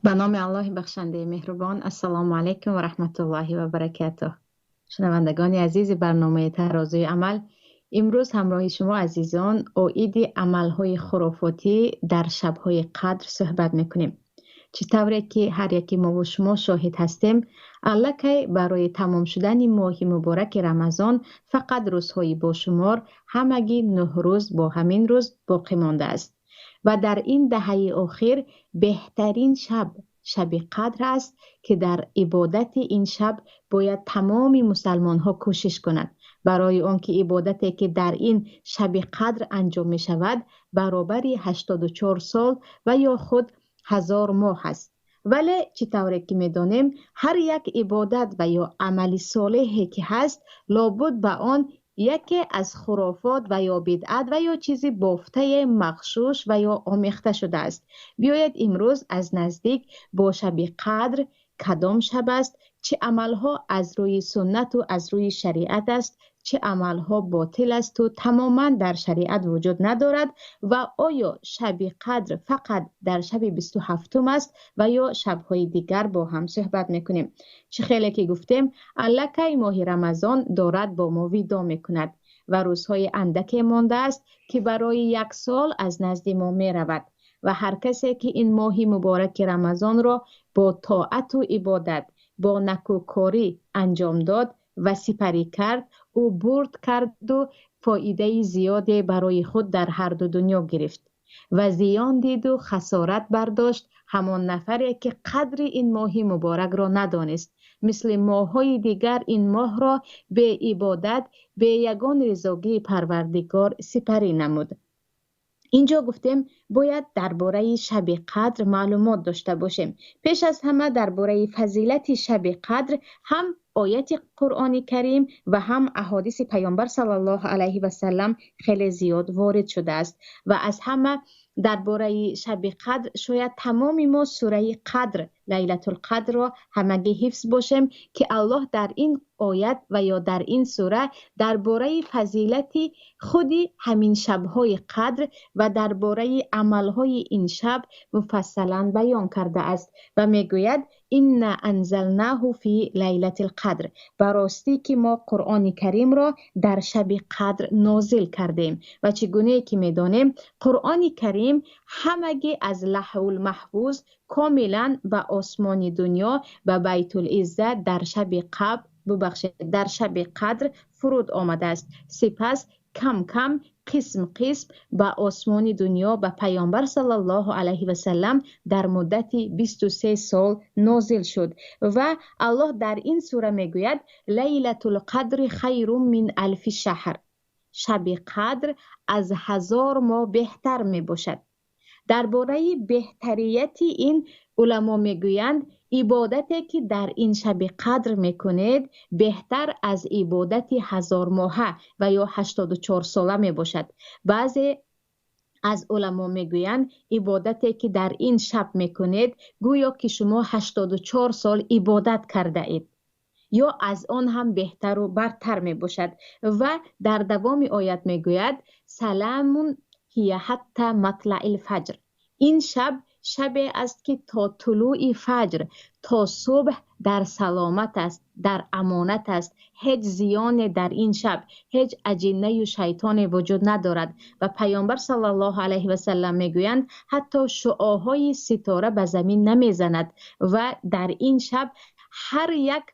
Ба номи Аллоҳи бахшандаи меҳрубон. Ассалому алайкум ва раҳматуллоҳи ва баракатуҳ. Шунавандагони азизи барномаи Тарозуи амал, имрӯз ҳамроҳи шумо азизон оиди амалҳои хурофотӣ дар шабҳои қадр суҳбат мекунем. Чӣ тавре ки ҳар яки мо ва шумо шоҳид ҳастем, аллакай барои тамом шудани моҳи мубораки Рамазон фақат рӯзҳои бошумор, ҳамагӣ 9 рӯз бо ҳамин рӯз боқӣ мондааст. Ва дар ин даҳаи охир беҳтарин шаб шаби қадр аст, ки дар ибодати ин шаб бояд тамоми мусалмонҳо кӯшиш кунанд. Барои он ки ибодате ки дар ин шаби қадр анҷом мешавад баробари 84 сол ва ё худ 1000 моҳ аст. Вале чӣ тавре ки медонем, ҳар як ибодат ва ё амали солеҳе ки ҳаст, лобуд ба он яке аз хурофот ва ё бидъат ва ё чизи бофтаи мағшуш ва ё омехта шудааст. Биёед имрӯз аз наздик бо шаби қадр кадом шаб аст, чӣ амалҳо аз рӯи суннату аз рӯи шариат аст, чӣ амалҳо ботил аст ва тамоман дар шариат вуҷуд надорад ва оё шаби қадр фақат дар шаби 27 аст ва ё шабҳои дигар бо ҳам суҳбат мекунем. Чӣ хеле ки гуфтем, аллакай моҳи Рамазон дорад бо мо видо мекунад ва рӯзҳои андаке мондааст, ки барои як сол аз назди мо меравад ва ҳар касе ки ин моҳи мубораки Рамазонро бо тоату ибодат, бо накӯкорӣ анҷом дод ва сипарӣ кард, ӯ бурд карду фоидаи зиёде барои худ дар ҳар ду дунё гирифт ва зиён диду хасорат бардошт ҳамон нафаре ки қадри ин моҳи муборакро надонист. Мисли моҳҳои дигар ин моҳро бе ибодат, бе ягон ризогии Парвардигор сипарӣ намуд. Инҷо гуфтем бояд дар бораи шаби қадр маълумот дошта бошем. Пеш аз ҳама дар бораи фазилати шаби қадр ҳам ояти Қуръони Карим ва ҳам аҳодиси Пайғамбар саллаллоҳу алайҳи васаллам хеле зиёд ворид шудааст ва аз ҳама дар бораи шаби қадр шояд тамоми мо сураи қадр, Лайлатул қадрро ҳамагӣ ҳифз бошем, ки Аллоҳ дар ин оят ва ё дар ин сура дар бораи фазилати худи ҳамин шабҳои қадр ва дар бораи амалҳои ин шаб муфассалан баён кардааст ва мегӯяд: Инна анзалнаҳу фи лайлатил қадр. Ба ростӣ ки мо Қуръони Каримро дар шаби қадр нозил кардем ва чӣ гунае ки медонем, Қуръони Карим ҳамагӣ аз Лаҳвул Маҳфуз комилан ба осмони дунё, ба Байтул Иззат дар шаби қабр, бубахшед, дар шаби қадр фуруд омадааст. Сипас кам-кам, қисм-қисм ба осмони дунё ба Пайғамбар саллаллоҳу алайҳи васаллам дар муддати 23 сол нозил шуд ва Аллоҳ дар ин сура мегӯяд: Лайлатул қадри хайрум мин алфи шаҳр. Шаби қадр аз 1000 моҳ беҳтар мебошад. Дар бораи беҳтарияти ин уламо мегӯянд, ибодате ки дар ин шаби қадр мекунед беҳтар аз ибодати 1000 моҳа ва ё 84 сола мебошад. Баъзе аз уламо мегӯянд, ибодате ки дар ин шаб мекунед гӯё ки шумо 84 сол ибодат кардаед ё аз он ҳам беҳтару бартар мебошад. Ва дар давоми оят мегӯяд: Саламун ҳия ҳатта матлаил фаҷр. Ин шаб шабе аст ки то тулӯи фаҷр, то субҳ дар саломат аст, дар амонат аст. Ҳеҷ зиёне дар ин шаб, ҳеҷ аҷиннаю шайтоне вуҷуд надорад. Ва Пайғамбар саллаллоҳу алайҳи васаллам мегӯянд, ҳатто шуоҳои ситора ба замин намезанад ва дар ин шаб ҳар як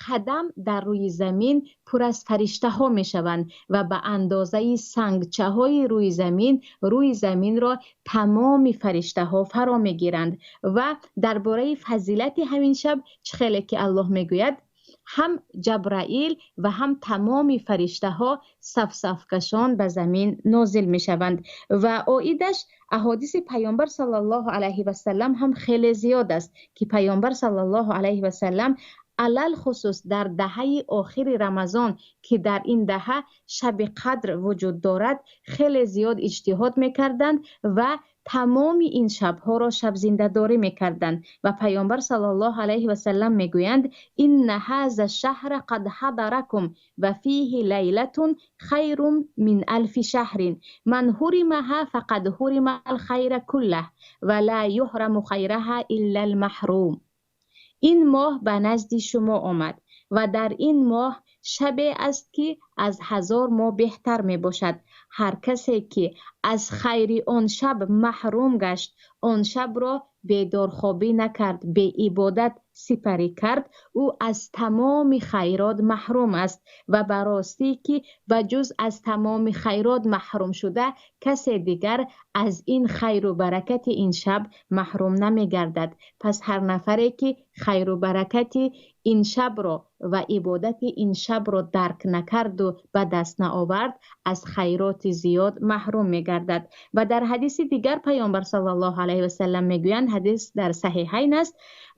қадам дар рӯи замин пур аз фариштаҳо мешаванд ва ба андозаи сангчаҳои рӯи замин, рӯи заминро тамоми фариштаҳо фаро мегиранд. Ва дар бораи фазилати ҳамин шаб чӣ хеле ки Аллоҳ мегӯяд, ҳам Ҷабраил ва ҳам тамоми фариштаҳо сафсафкашон ба замин нозил мешаванд. Ва оидаш аҳодиси Пайғамбар саллаллоҳу алайҳи васаллам ҳам хеле зиёд аст, ки Пайғамбар саллаллоҳу алайҳи васаллам Алалхусус дар даҳаи охири Рамазон, ки дар ин даҳа шаби қадр вуҷуд дорад, хеле зиёд иҷтиҳод мекарданд ва тамоми ин шабҳоро шабзиндадорӣ мекарданд. Ва Паёмбар саллаллоҳу алайҳи васаллам мегӯянд: инна ҳаза шаҳра қад ҳадаракум ва фиҳи лайлатун хайрун мин алфи шаҳрин ман ҳуримаҳа фақад ҳурима алхайра куллаҳ ва ла юҳраму хайраҳа илла алмаҳрум. Ин моҳ ба назди шумо омад ва дар ин моҳ шабе аст, ки аз 1000 моҳ беҳтар мебошад. Ҳар касе ки аз хайри он шаб маҳрум гашт, он шабро бедорхобӣ накард, беибодат сипарӣ кард, ӯ аз тамоми хайрот маҳрум аст ва ба ростӣ ки ба ҷуз аз тамоми хайрот маҳрум шуда, касе дигар аз ин хайру баракати ин шаб маҳрум намегардад. Пас ҳар нафаре ки хайру баракати ин шабро ва ибодати ин шабро дарк накарду ба даст наовард, аз хайроти зиёд маҳрум мегардад. Ва дар ҳадиси дигар Паёмбар саллаллоҳу алайҳи васаллам мегӯянд, ҳадис дар Саҳиҳайн аст: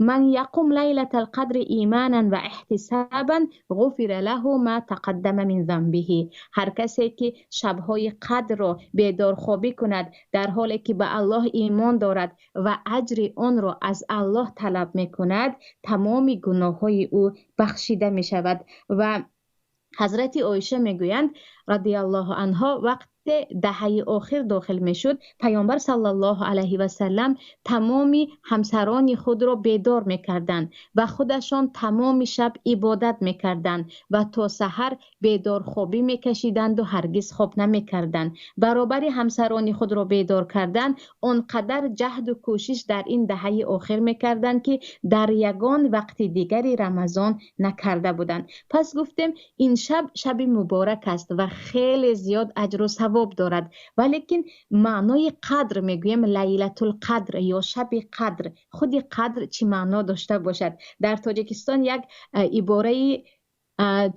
ман яқум лайлатал қадри иманан ва иҳтисабан ғуфира лаҳу ма тақаддама мин занбиҳи. Ҳар касе ки шабҳои қадрро бедорхобӣ кунад, дар ҳоле ки ба Аллоҳ имон дорад ва аҷри онро аз Аллоҳ талаб мекунад, тамоми гуноҳҳои ӯ бахшида мешавад. Ва ҳазрати Оиша мегӯянд радиаллоҳу анҳо, вақте даҳаи охир дохил мешуд, Паёмбар саллаллоҳу алайҳи васаллам тамоми ҳамсарони худро бедор мекарданд ва худашон тамоми шаб ибодат мекарданд ва то саҳар бедорхобӣ мекашиданд ва ҳаргиз хоб намекарданд. Баробари ҳамсарони худро бедор кардан, он қадар ҷаҳду кӯшиш дар ин даҳаи охир мекарданд, ки дар ягон вақти дигари Рамазон накарда буданд. Пас гуфтем, ин шаб шаби муборак аст ва хеле зиёд аҷру савоб дорад. Валекин маънои қадр мегӯем лайлатул қадр ё шаби қадр. Худи қадр чӣ маъно дошта бошад? Дар Тоҷикистон як ибораи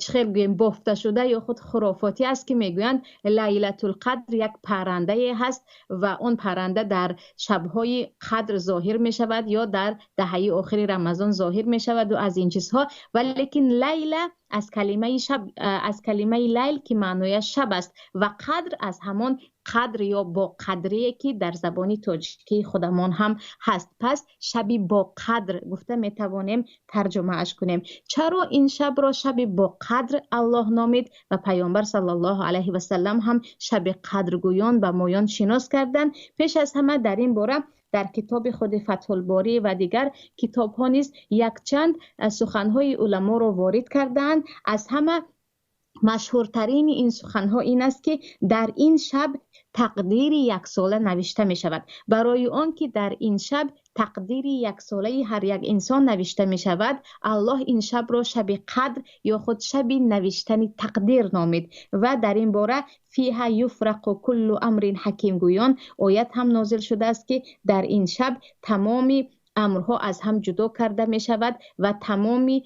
чӣ хел гӯем бофта шуда ё худ хурофотӣ аст, ки мегӯянд лайлатул қадр як паррандае ҳаст ва он парранда дар шабҳои қадр зоҳир мешавад ё дар даҳаи охири Рамазон зоҳир мешавад ва аз ин чизҳо. Валекин лайла аз калимаи шаб, аз калимаи лайл, ки маънояш шаб аст, ва қадр аз ҳамон қадр ё бо қадрие, ки дар забони тоҷикии худамон ҳам ҳаст. Пас шаби бо қадр гуфта метавонем тарҷумааш кунем. Чаро ин шабро шаби бо қадр Аллоҳ номид ва Паёмбар саллаллоҳу алайҳи васаллам ҳам шаби қадргӯён ба моён шинос карданд? Пеш аз ҳама дар ин бора дар китоби худи Фатҳулборӣ ва дигар китобҳо низ якчанд суханҳои уламоро ворид кардаанд. Аз ҳама машҳуртарини ин суханҳо ин аст, ки дар ин шаб тақдири яксола навишта мешавад. Барои он ки дар ин шаб тақдири яксолаи ҳар як инсон навишта мешавад, Аллоҳ ин шабро шаби қадр ё худ шаби навиштани тақдир номид. Ва дар ин бора фиҳа юфрақу куллу амрин ҳаким гӯён оят ҳам нозил шудааст, ки дар ин шаб тамоми амрҳо аз ҳам ҷудо карда мешавад ва тамоми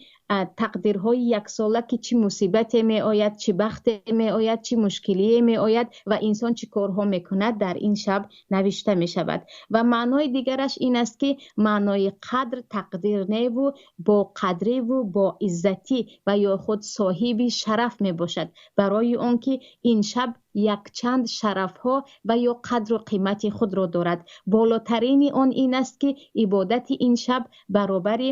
тақдирҳои яксола, ки чӣ мусибате меояд, чӣ бахте меояд, чӣ мушкилие меояд ва инсон чӣ корҳо мекунад, дар ин шаб навишта мешавад. Ва маънои дигараш ин аст, ки маънои қадр тақдир неву бо қадриву бо иззатӣ ва ё худ соҳиби шараф мебошад, барои он ки ин шаб якчанд шарафҳо ва ё қадру қимати худро дорад. Болотарини он ин аст, ки ибодати ин шаб баробари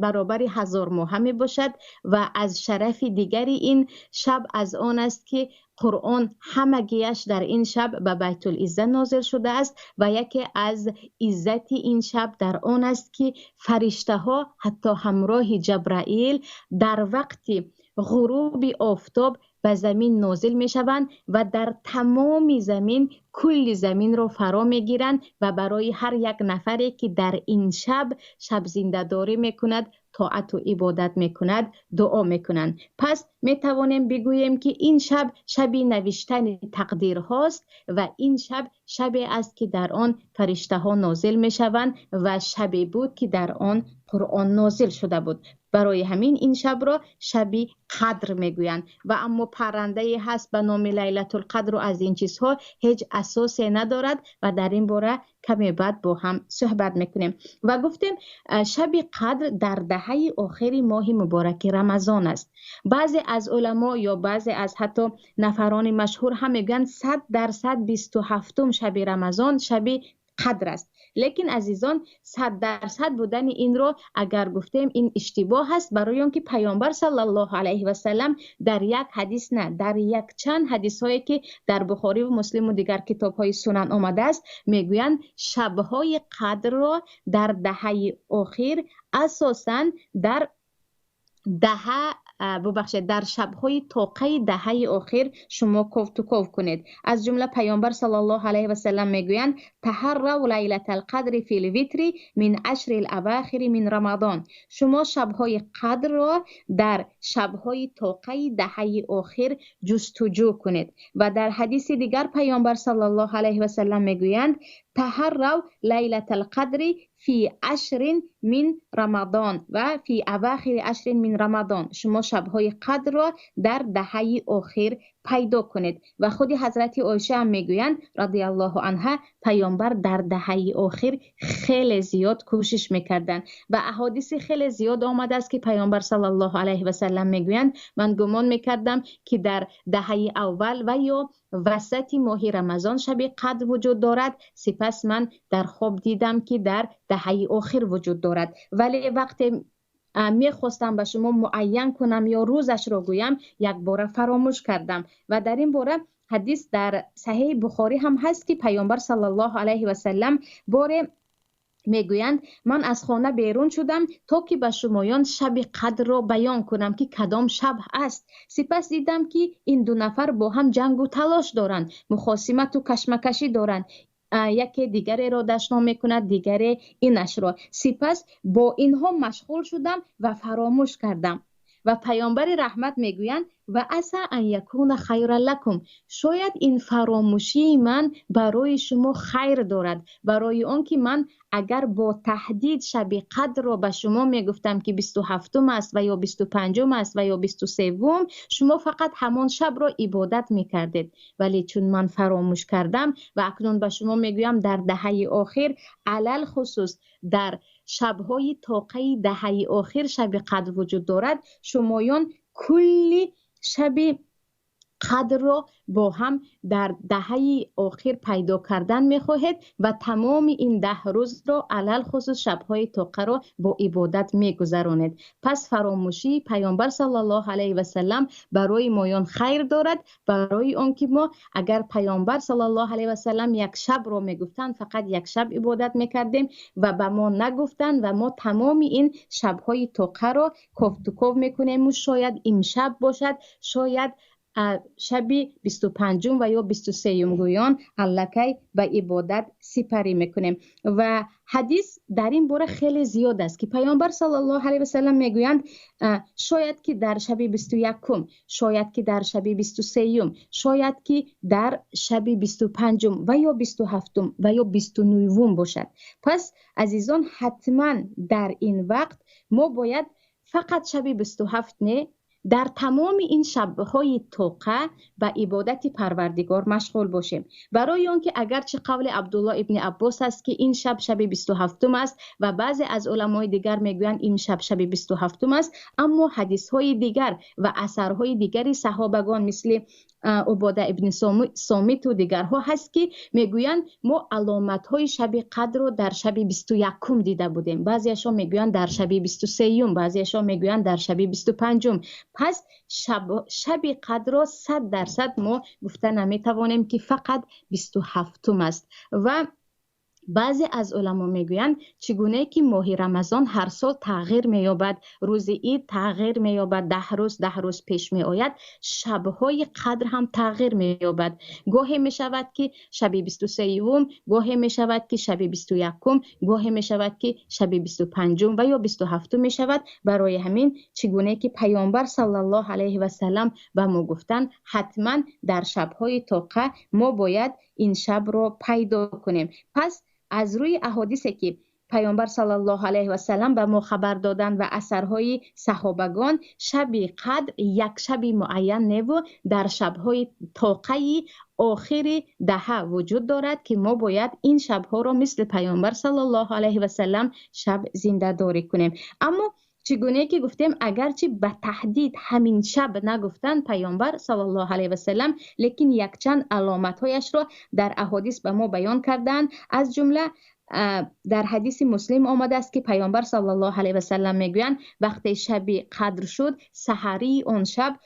баробари 1000 моҳа мебошад. Ва аз шарафи дигари ин шаб аз он аст, ки Қуръон ҳамагиаш дар ин шаб ба Байтулизза нозил шудааст ва яке аз иззати ин шаб дар он аст, ки фариштаҳо ҳатто ҳамроҳи Ҷабраил дар вақти ғуруби офтоб ба замин нозил мешаванд ва дар тамоми замин кулли заминро фаро мегиранд ва барои ҳар як нафаре, ки дар ин шаб шабзиндадорӣ мекунад, тоату ибодат мекунад, дуо мекунанд. Пас метавонем бигӯем, ки ин шаб шаби навиштани тақдирҳост ва ин шаб шабе аст, ки дар он фариштаҳо нозил мешаванд ва шабе буд, ки дар он Қуръон нозил шуда буд. Барои ҳамин ин шабро шаби қадр мегӯянд. Ва аммо паррандае ҳаст ба номи Лайлатул-Қадр ва аз ин чизҳо ҳеҷ асосе надорад ва дар ин бора каме баъд бо ҳам суҳбат мекунем. Ва гуфтем шаби қадр дар даҳаи охири моҳи мубораки Рамазон аст. Баъзе аз уламо ё баъзе аз ҳатто нафарони машҳур ҳам мегӯянд 100% 27 шаби Рамазон шаби қадр аст. Лекин азизон, 100% будани инро агар гуфтем ин иштибоҳ аст, барои он ки Паёмбар саллаллоҳу алайҳи васаллам дар як ҳадис на, дар як чанд ҳадисҳое ки дар Бухорӣ ва Муслим ва дигар китобҳои сунан омадааст, мегӯянд шабҳои қадрро дар даҳаи охир, асосан дар даҳа, бубахшед, дар шабҳои тоқаи даҳаи охир шумо ковтуков кунед. Аз ҷумла Паёмбар саллаллоҳу алайҳи васаллам мегӯянд: таҳаррав лайлатал қадри фил витри мин ашрил авахири мин Рамазон. Шумо шабҳои қадрро дар шабҳои тоқаи даҳаи охир ҷустуҷӯ кунед. Ва дар ҳадиси дигар Паёмбар саллаллоҳу алайҳи васаллам мегӯянд: таҳаррав лайлатал қадри фи ашрин мин Рамазон ва фи авахири ашрин мин Рамазон. Шумо шабҳои қадрро дар даҳаи охир пайдо кунед. Ва худи ҳазрати Оиша ҳам мегӯянд радиаллоҳу анҳа, Паёмбар дар даҳаи охир хеле зиёд кӯшиш мекарданд ва аҳодиси хеле зиёд омадааст ки Паёмбар саллаллоҳу алайҳи васаллам мегӯянд: ман гумон мекардам ки дар даҳаи аввал ва ё васати моҳи Рамазон шаби қадр вуҷуд дорад, сипас ман дар хоб дидам ки дар даҳаи охир вуҷуд дорад. Вале вақте мехостам ба шумо муайян кунам ё рӯзашро гӯям, якбора фаромӯш кардам. Ва дар ин бора ҳадис дар Саҳеҳи Бухорӣ ҳам ҳаст ки Паёмбар саллаллоҳу алайҳи васаллам боре мегӯянд: ман аз хона берун шудам то ки ба шумоён шаби қадрро баён кунам ки кадом шаб аст. Сипас дидам ки ин ду нафар бо ҳам ҷангу талош доранд, мухосимату кашмакашӣ доранд. Яке дигареро дашном мекунад, дигаре инашро. Сипас бо инҳо машғул шудам ва фаромӯш кардам. Ва Паёмбари раҳмат мегӯянд: ва аса ан якуна хайран лакум. Шояд ин фаромӯшии ман барои шумо хайр дорад, барои он ки ман агар бо таҳдид шаби қадрро ба шумо мегуфтам ки 27 аст ва ё 25 аст ва ё 23, шумо фақат ҳамон шабро ибодат мекардед. Вале чун ман фаромӯш кардам ва акнун ба шумо мегӯям дар даҳаи охир, алалхусус дар шабҳои тоқаи даҳаи охир шаби қадр вуҷуд дорад, шумоён кулли шаби қадрро бо ҳам дар даҳаи охир пайдо кардан мехоҳед ва тамоми ин 10 рӯзро алалхусус шабҳои тоқаро бо ибодат мегузаронед. Пас фаромӯшии Паёмбар саллаллоҳу алайҳи васаллам барои моён хайр дорад, барои он ки мо агар Паёмбар саллаллоҳу алайҳи васаллам як шабро мегуфтанд, фақат як шаб ибодат мекардем ва ба мо нагуфтанд ва мо тамоми ин шабҳои тоқаро кофтуков мекунем ва шояд имшаб бошад, шояд шаби 25 ва ё 23 гӯён аллакай ба ибодат сипарӣ мекунем. Ва ҳадис дар ин бора хеле зиёд аст ки Паёмбар саллаллоҳу алайҳи васаллам мегӯянд: шояд ки дар шаби 21, шояд ки дар шаби 23, шояд ки дар шаби 25 ва ё 27 ва ё 29 бошад. Пас азизон, ҳатман дар ин вақт мо бояд фақат шаби 27 не, дар тамоми ин шабҳои тоқа ба ибодати Парвардигор машғул бошем. Барои он ки агарчи қавли Абдулло ибни Аббос аст ки ин шаб шаби 27 аст ва баъзе аз уламои дигар мегӯянд ин шаб шаби 27 аст, аммо ҳадисҳои дигар ва асарҳои дигари саҳобагон мисли Убода ибни Сомиту дигарҳо ҳаст ки мегӯянд мо аломатҳои шаби қадрро дар шаби 21 дида будем. Баъзеашон мегӯянд дар шаби 23, баъзеашон мегӯянд дар шаби 25. Пас шаби қадрро 100% мо гуфта наметавонем ки фақат 27 аст. Ва баъзе аз уламо мегӯянд чӣ гунае ки моҳи Рамазон ҳар сол тағйир меёбад, рӯзи ид тағйир меёбад, 10 рӯз 10 рӯз пеш меояд, шабҳои қадр ҳам тағйир меёбад. Гоҳе мешавад ки шаби 23, гоҳе мешавад ки шаби 21, гоҳе мешавад ки шаби 25 ва ё 27 мешавад. Барои ҳамин чӣ гунае ки Паёмбар саллаллоҳу алайҳи васаллам ба мо гуфтанд, ҳатман дар шабҳои тоқа мо бояд ин шабро пайдо кунем. Пас аз рӯи аҳодисе ки پیامبر صلی الله علیه و سلم به ما خبر دادند و اثرهای صحابگان، شب قدر یک شب معین نه و در شب‌های طاقه آخر دهه وجود دارد که ما باید این شب‌ها را مثل پیامبر صلی الله علیه و سلم شب زنده داری کنیم. اما چگونه که گفتیم اگرچه به تهدید همین شب نگفتند پیامبر صلی الله علیه و سلم، لیکن یکچند علامت‌هایش را در احادیث به ما بیان کردند. از جمله در حدیث مسلم آمده است که پیامبر صلی الله علیه و سلم میگویند وقتی شب قدر شد، سحری آن شب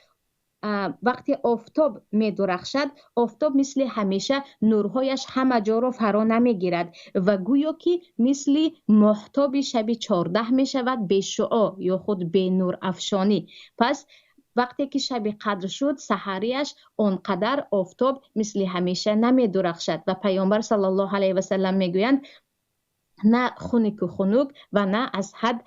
وقتی آفتاب می درخشد، آفتاب مثل همیشه نورهایش همه جا را فرا نمیگیرد و گویا که مثل ماهتاب شب 14 می شود، بی شعاع یا خود بی نور افشانی. پس وقتی که شب قدر شد، سحریش آنقدر آفتاب مثل همیشه نمی درخشد و پیامبر صلی الله علیه و سلم میگویند نه خنک و خنک و نه از حد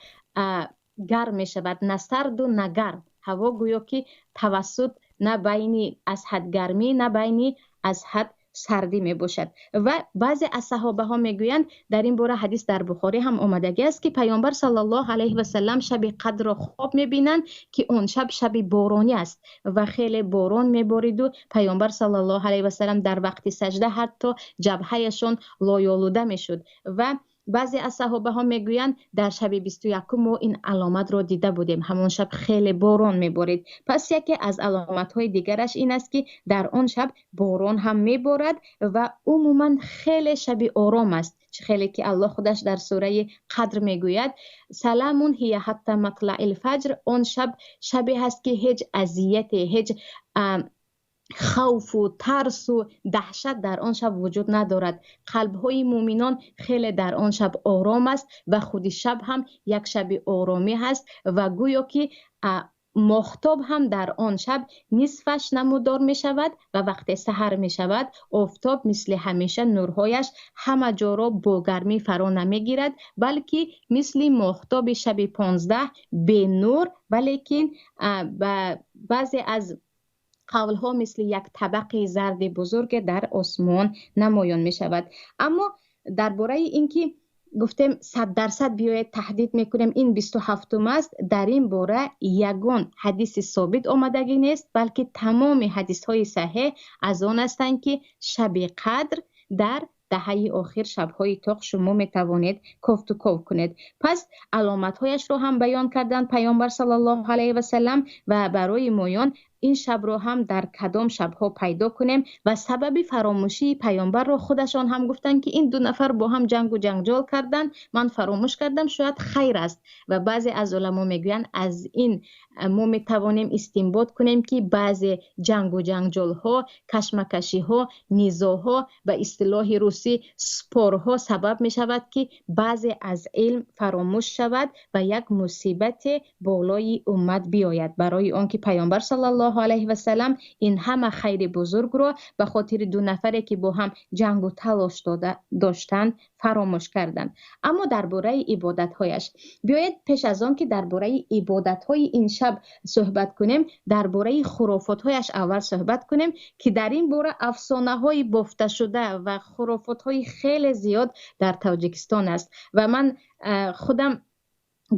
گرم می شود، نه سرد و نه گرم. هوا گویا که توسط نه بین از حد گرمی نه بین از حد سردی می باشد. و بعضی از صحابه ها می گویند در این باره حدیث در بخاری هم آمدگی است که پیامبر صلی الله علیه و سلم شب قدر را خواب می بینند که آن شب شب بارانی است و خیلی باران می بارید و پیامبر صلی الله علیه و سلم در وقت سجده حتی جبهه‌شان لای‌آلوده می شد. و بعضی از صحابه ها میگویند در شب 21 ما این علامت را دیده بودیم، همون شب خیلی باران میبارید. پس یکی از علامت های دیگرش این است که در آن شب باران هم میبارد و عموما خیلی شب آرام است، خیلی که الله خودش در سوره قدر میگوید سلام هی حتی مطلع الفجر. آن شب شبی هست که هیچ اذیت، هیچ خوف و ترس و دهشت در آن شب وجود ندارد. قلب‌های مؤمنان خیلی در آن شب آرام است و خود شب هم یک شب آرامی هست و گویا که ماهتاب هم در آن شب نصفش نمودار می شود و وقت سحر می شود آفتاب مثل همیشه نورهایش همه جا را با گرمی فرا نمی گیرد، بلکه مثل ماهتاب شب 15 به نور، ولیکن بعضی از قولها مثل یک طبق زرد بزرگ در آسمان نمایان می شود. اما درباره اینکه گفتیم 100% بیاید تهدید میکنیم این 27 است، در این باره یگان حدیث ثابت آمدگی نیست، بلکه تمام حدیث های صحیح از آن هستند که شب قدر در دهه آخر شب‌های تاق شما میتوانید کوفت و کوف کنید. پس علامت‌هایش رو هم بیان کردن پیامبر صلی الله علیه و سلم و برای مویان این شب رو هم در کدام شب‌ها پیدا کنیم و سبب فراموشی پیامبر رو خودشان هم گفتن که این دو نفر با هم جنگ و جنجال کردن، من فراموش کردم، شاید خیر است. و بعضی از علما میگویند از این ما میتوانیم استنباط کنیم که بعضی جنگ و جنجال ها، کشمکشی ها، نزاع ها، به اصطلاح روسی سپورها سبب می شود که بعضی از علم فراموش شود و یک مصیبت بالای امت بیاید. برای آنکه پیامبر صلی الله علیه و سلم این همه خیر بزرگ را به خاطر دو نفره که با هم جنگ و تلاش داشتند فراموش کردند. اما درباره عبادت‌هایش بیایید پیش از آن که درباره عبادت‌های این شب صحبت کنیم، درباره خرافات‌هایش اول صحبت کنیم که در این باره افسانه‌های بافته شده و خرافات‌های خیلی زیاد در تاجیکستان است و من خودم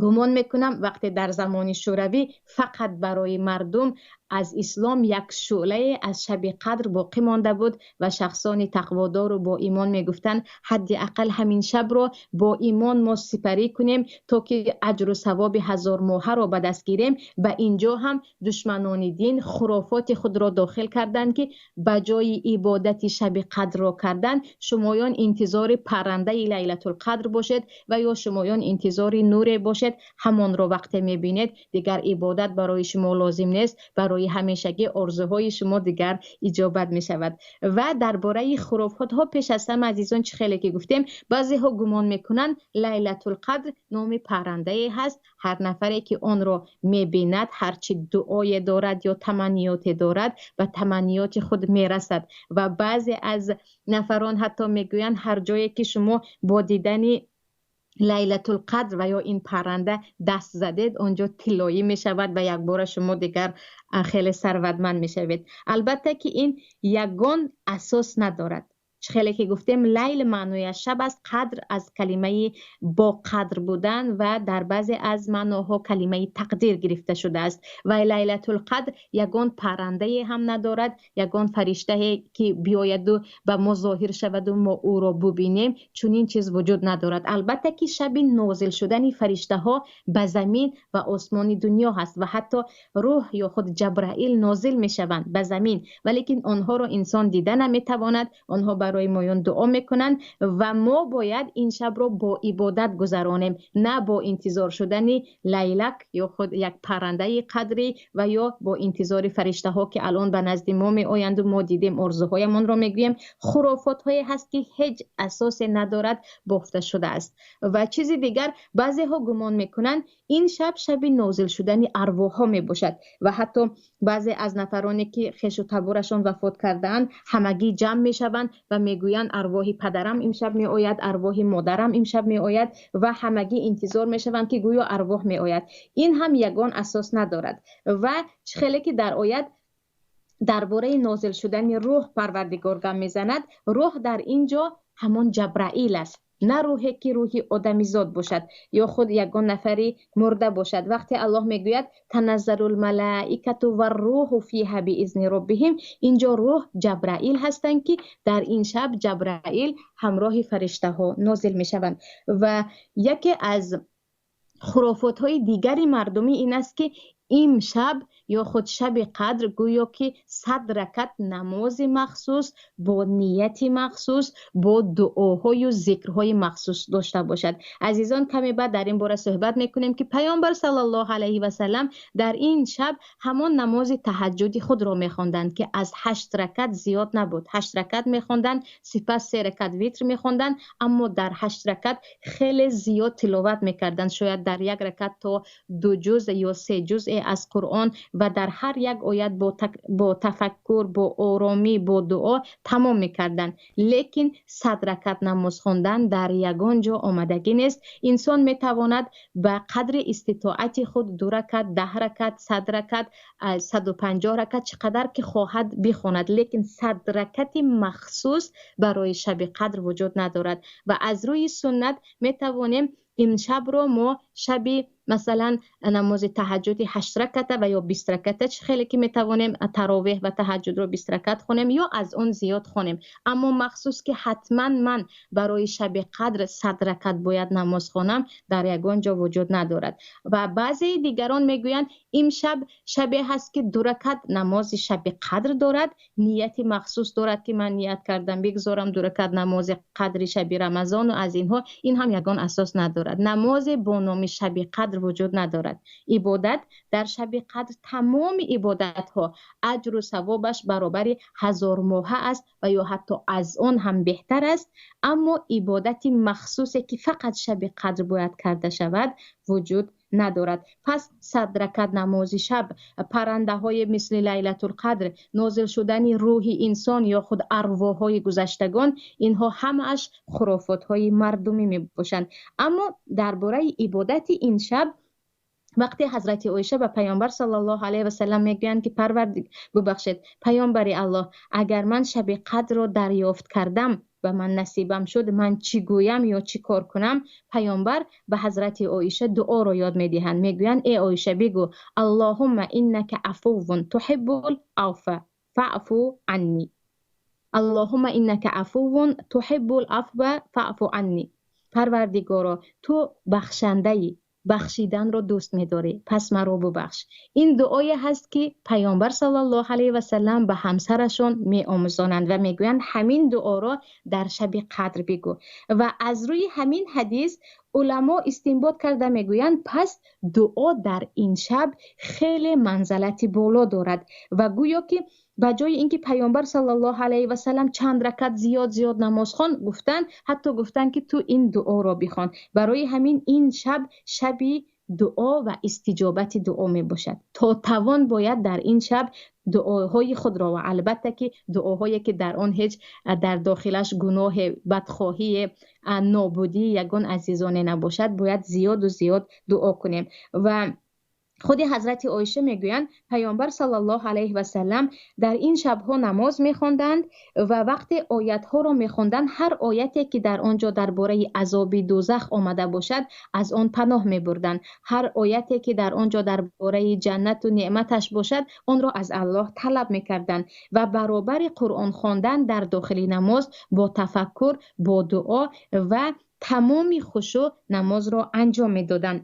گمان میکنم وقتی در زمان شوروی فقط برای مردم از اسلام یک شعله از شب قدر باقی مانده بود و شخصان تقوادار و با ایمان میگفتند حداقل همین شب را با ایمان ما سپری کنیم تا که اجر و ثواب 1000 ماه را به دست گیریم. و اینجا هم دشمنان دین خرافات خود را داخل کردند که به جای عبادت شب قدر را کردن، شمایان انتظار پرنده لیلة القدر باشد و یا شمایان انتظار نور باشد، همان را وقت میبینید دیگر عبادت برای شما لازم نیست، برای همیشگی آرزوهای شما دیگر اجابت می شود. و درباره خرافات ها پیش از همه عزیزان چه خیلی که گفتیم، بعضی ها گمان میکنن لیلة القدر نام پرنده هست، هر نفری که آن را میبیند هرچی دعای دارد یا تمنیات دارد و تمنیات خود میرسد. و بعضی از نفران حتی میگویند هر جایی که شما با دیدن لیلة القدر و یا این پرنده دست زدید آنجا طلایی می شود و یک بار شما دیگر خیلی ثروتمند می شوید. البته که این یگان اساس ندارد. Хеле ки гуфтем, лайл маънояш шаб аст, қадр аз калимаи бо қадр будан ва дар баъзе аз маъноҳо калимаи тақдир гирифта шудааст. Ва Лайлатулқадр ягон паррандае ҳам надорад, ягон фариштае ки биёяду ба мо зоҳир шаваду мо ӯро бубинем, чунин чиз вуҷуд надорад. Албатта ки шаби нозил шудани фариштаҳо ба замин ва осмони дунё ҳаст ва ҳатто рӯҳ ё худ Ҷабраил нозил мешаванд ба замин, валекин онҳоро инсон дида наметавонад. Онҳо барои моён дуо мекунанд ва мо бояд ин шабро бо ибодат гузаронем, на бо интизор шудани лайлак ё худ як паррандаи қадрӣ ва ё бо интизори фариштаҳо ки алон ба назди мо меоянду мо дидем, орзуҳоямонро мегӯем. Хурофотҳое ҳаст ки ҳеҷ асосе надорад, бофта шудааст. Ва чизи дигар, баъзеҳо гумон мекунанд ин шаб шаби нозил шудани арвоҳҳо мебошад ва ҳатто баъзе аз нафароне ки хешу таборашон вафот кардаанд, ҳамагӣ ҷамъ мешаванд ва мегӯянд арвоҳи падарам имшаб меояд, арвоҳи модарам имшаб меояд ва ҳамагӣ интизор мешаванд ки гӯё арвоҳ меояд. Ин ҳам ягон асос надорад. Ва хеле ки дар оят дар бораи нозил шудани рӯҳ Парвардигор гап мезанад, рӯҳ дар ин ҷо ҳамон Ҷабраил аст, на рӯҳе ки рӯҳи одамизод бошад ё худ ягон нафари мурда бошад. Вақте Аллоҳ мегӯяд таназзалул малаикату варрӯҳу фиҳа биизни роббиҳим, инҷо рӯҳ Ҷабраил ҳастанд ки дар ин шаб Ҷабраил ҳамроҳи фариштаҳо нозил мешаванд. Ва яке аз хурофотҳои дигари мардумӣ ин аст ки имшаб ё худ шаби қадр гӯё ки 100 ракат намози махсус бо нияти махсус бо дуоҳою зикрҳои махсус дошта бошад. Азизон, каме баъд дар ин бора суҳбат мекунем ки Паёмбар саллаллоҳу алайҳи васаллам дар ин шаб ҳамон намози таҳаҷҷуди худро мехонданд ки аз 8 ракат зиёд набуд. 8 ракат мехонданд, сипас 3 ракат витр мехонданд, аммо дар 8 ракат хеле зиёд тиловат мекарданд, шояд дар як ракат то 2 ҷузъ ё 3 ҷузъ аз Қуръон ва дар ҳар як оят бо тафаккур, бо оромӣ, бо дуо тамом мекарданд. Лекин 100 ракат намоз хондан дар ягон ҷо омадагӣ нест. Инсон метавонад ба қадри иститоати худ 2 ракат, 10 ракат, 100 ракат, 150 ракат, чӣ қадар ки хоҳад бихонад, лекин 100 ракати махсус барои шаби қадр вуҷуд надорад. Ва аз рӯи суннат метавонем имшабро мо шаби масалан намози таҳаҷҷуди 8 раката ва ё 20 раката, чӣ хеле ки метавонем таровеҳ ва таҳаҷҷудро 20 ракат хонем ё аз он зиёд хонем. Аммо махсус ки ҳатман ман барои шаби қадр 100 ракат бояд намоз хонам, дар ягон ҷо вуҷуд надорад. Ва баъзеи дигарон мегӯянд имшаб шабе ҳаст ки 2 ракат намози шаби қадр дорад, нияти махсус дорад ки ман ният кардам бигзорам 2 ракат намози қадри шаби Рамазону аз инҳо. Ин ҳам ягон асос надорад. Намозе бо номи шаби қадр вуҷуд надорад. Ибодат дар шаби қадр, тамоми ибодатҳо аҷру савобаш баробари 1000 моҳа аст ва ё ҳатто аз он ҳам беҳтар аст. Аммо ибодати махсусе ки фақат шаби қадр бояд карда шавад вуҷуд надорад. Пас 100 ракат намози шаб, паррандаҳои мисли Лайлатулқадр, нозил шудани рӯҳи инсон ё худ арвоҳҳои гузаштагон, инҳо ҳамааш хурофотҳои мардумӣ мебошанд. Аммо дар бораи ибодати ин шаб вақте ҳазрати Оиша ба Паёмбар саллаллоҳу алайҳи васаллам мегӯянд ки бубахшед, Паёмбари Аллоҳ, агар ман шаби қадрро дарёфт кардам, ба ман насибам шуд, ман чӣ гӯям ё чӣ кор кунам? Паёмбар ба ҳазрати Оиша дуоро ёд медиҳанд. Мегӯянд: э Оиша, бигӯ Аллоҳумма иннака афуввун туҳиббул афва фаъфу анни. Аллоҳумма иннака афуввун туҳиббул афва фаъфу анни. Парвардигоро, ту бахшандаӣ, бахшиданро дӯст медорӣ, пас маро бубахш. Ин дуое ҳаст ки Паёмбар саллаллоҳу алайҳи васаллам ба ҳамсарашон меомӯзонанд ва мегӯянд ҳамин дуоро дар шаби қадр бигӯ. Ва аз рӯи ҳамин ҳадис уламо истинбот карда мегӯянд пас дуо дар ин шаб хеле манзалати боло дорад ва гӯё ки ба ҷои инки Паёмбар саллаллоҳу алайҳи васаллам чанд ракат зиёд зиёд намоз хон гуфтанд, ҳатто гуфтанд ки ту ин дуоро бихон. Барои ҳамин ин шаб шаби дуо ва истиҷобати дуо мебошад. То тавон бояд дар ин шаб дуоҳои худро ва албатта ки дуоҳое ки дар он ҳеҷ дар дохилаш гуноҳ, бадхоҳӣ, нобудии ягон азизоне набошад, бояд зиёду зиёд дуо кунем. Ва Худи ҳазрати Оиша мегӯянд, Паёмбар саллаллоҳу алайҳи васаллам дар ин шабҳо намоз мехонданд ва вақте оятҳоро мехонданд, ҳар ояте ки дар он ҷо дар бораи азоби дӯзах омада бошад, аз он паноҳ мебурданд. Ҳар ояте ки дар он ҷо дар бораи ҷаннату неъматаш бошад, онро аз Аллоҳ талаб мекарданд ва баробари Қуръон хондан дар дохили намоз бо тафаккур, бо дуо ва тамоми хушӯъ намозро анҷом медоданд.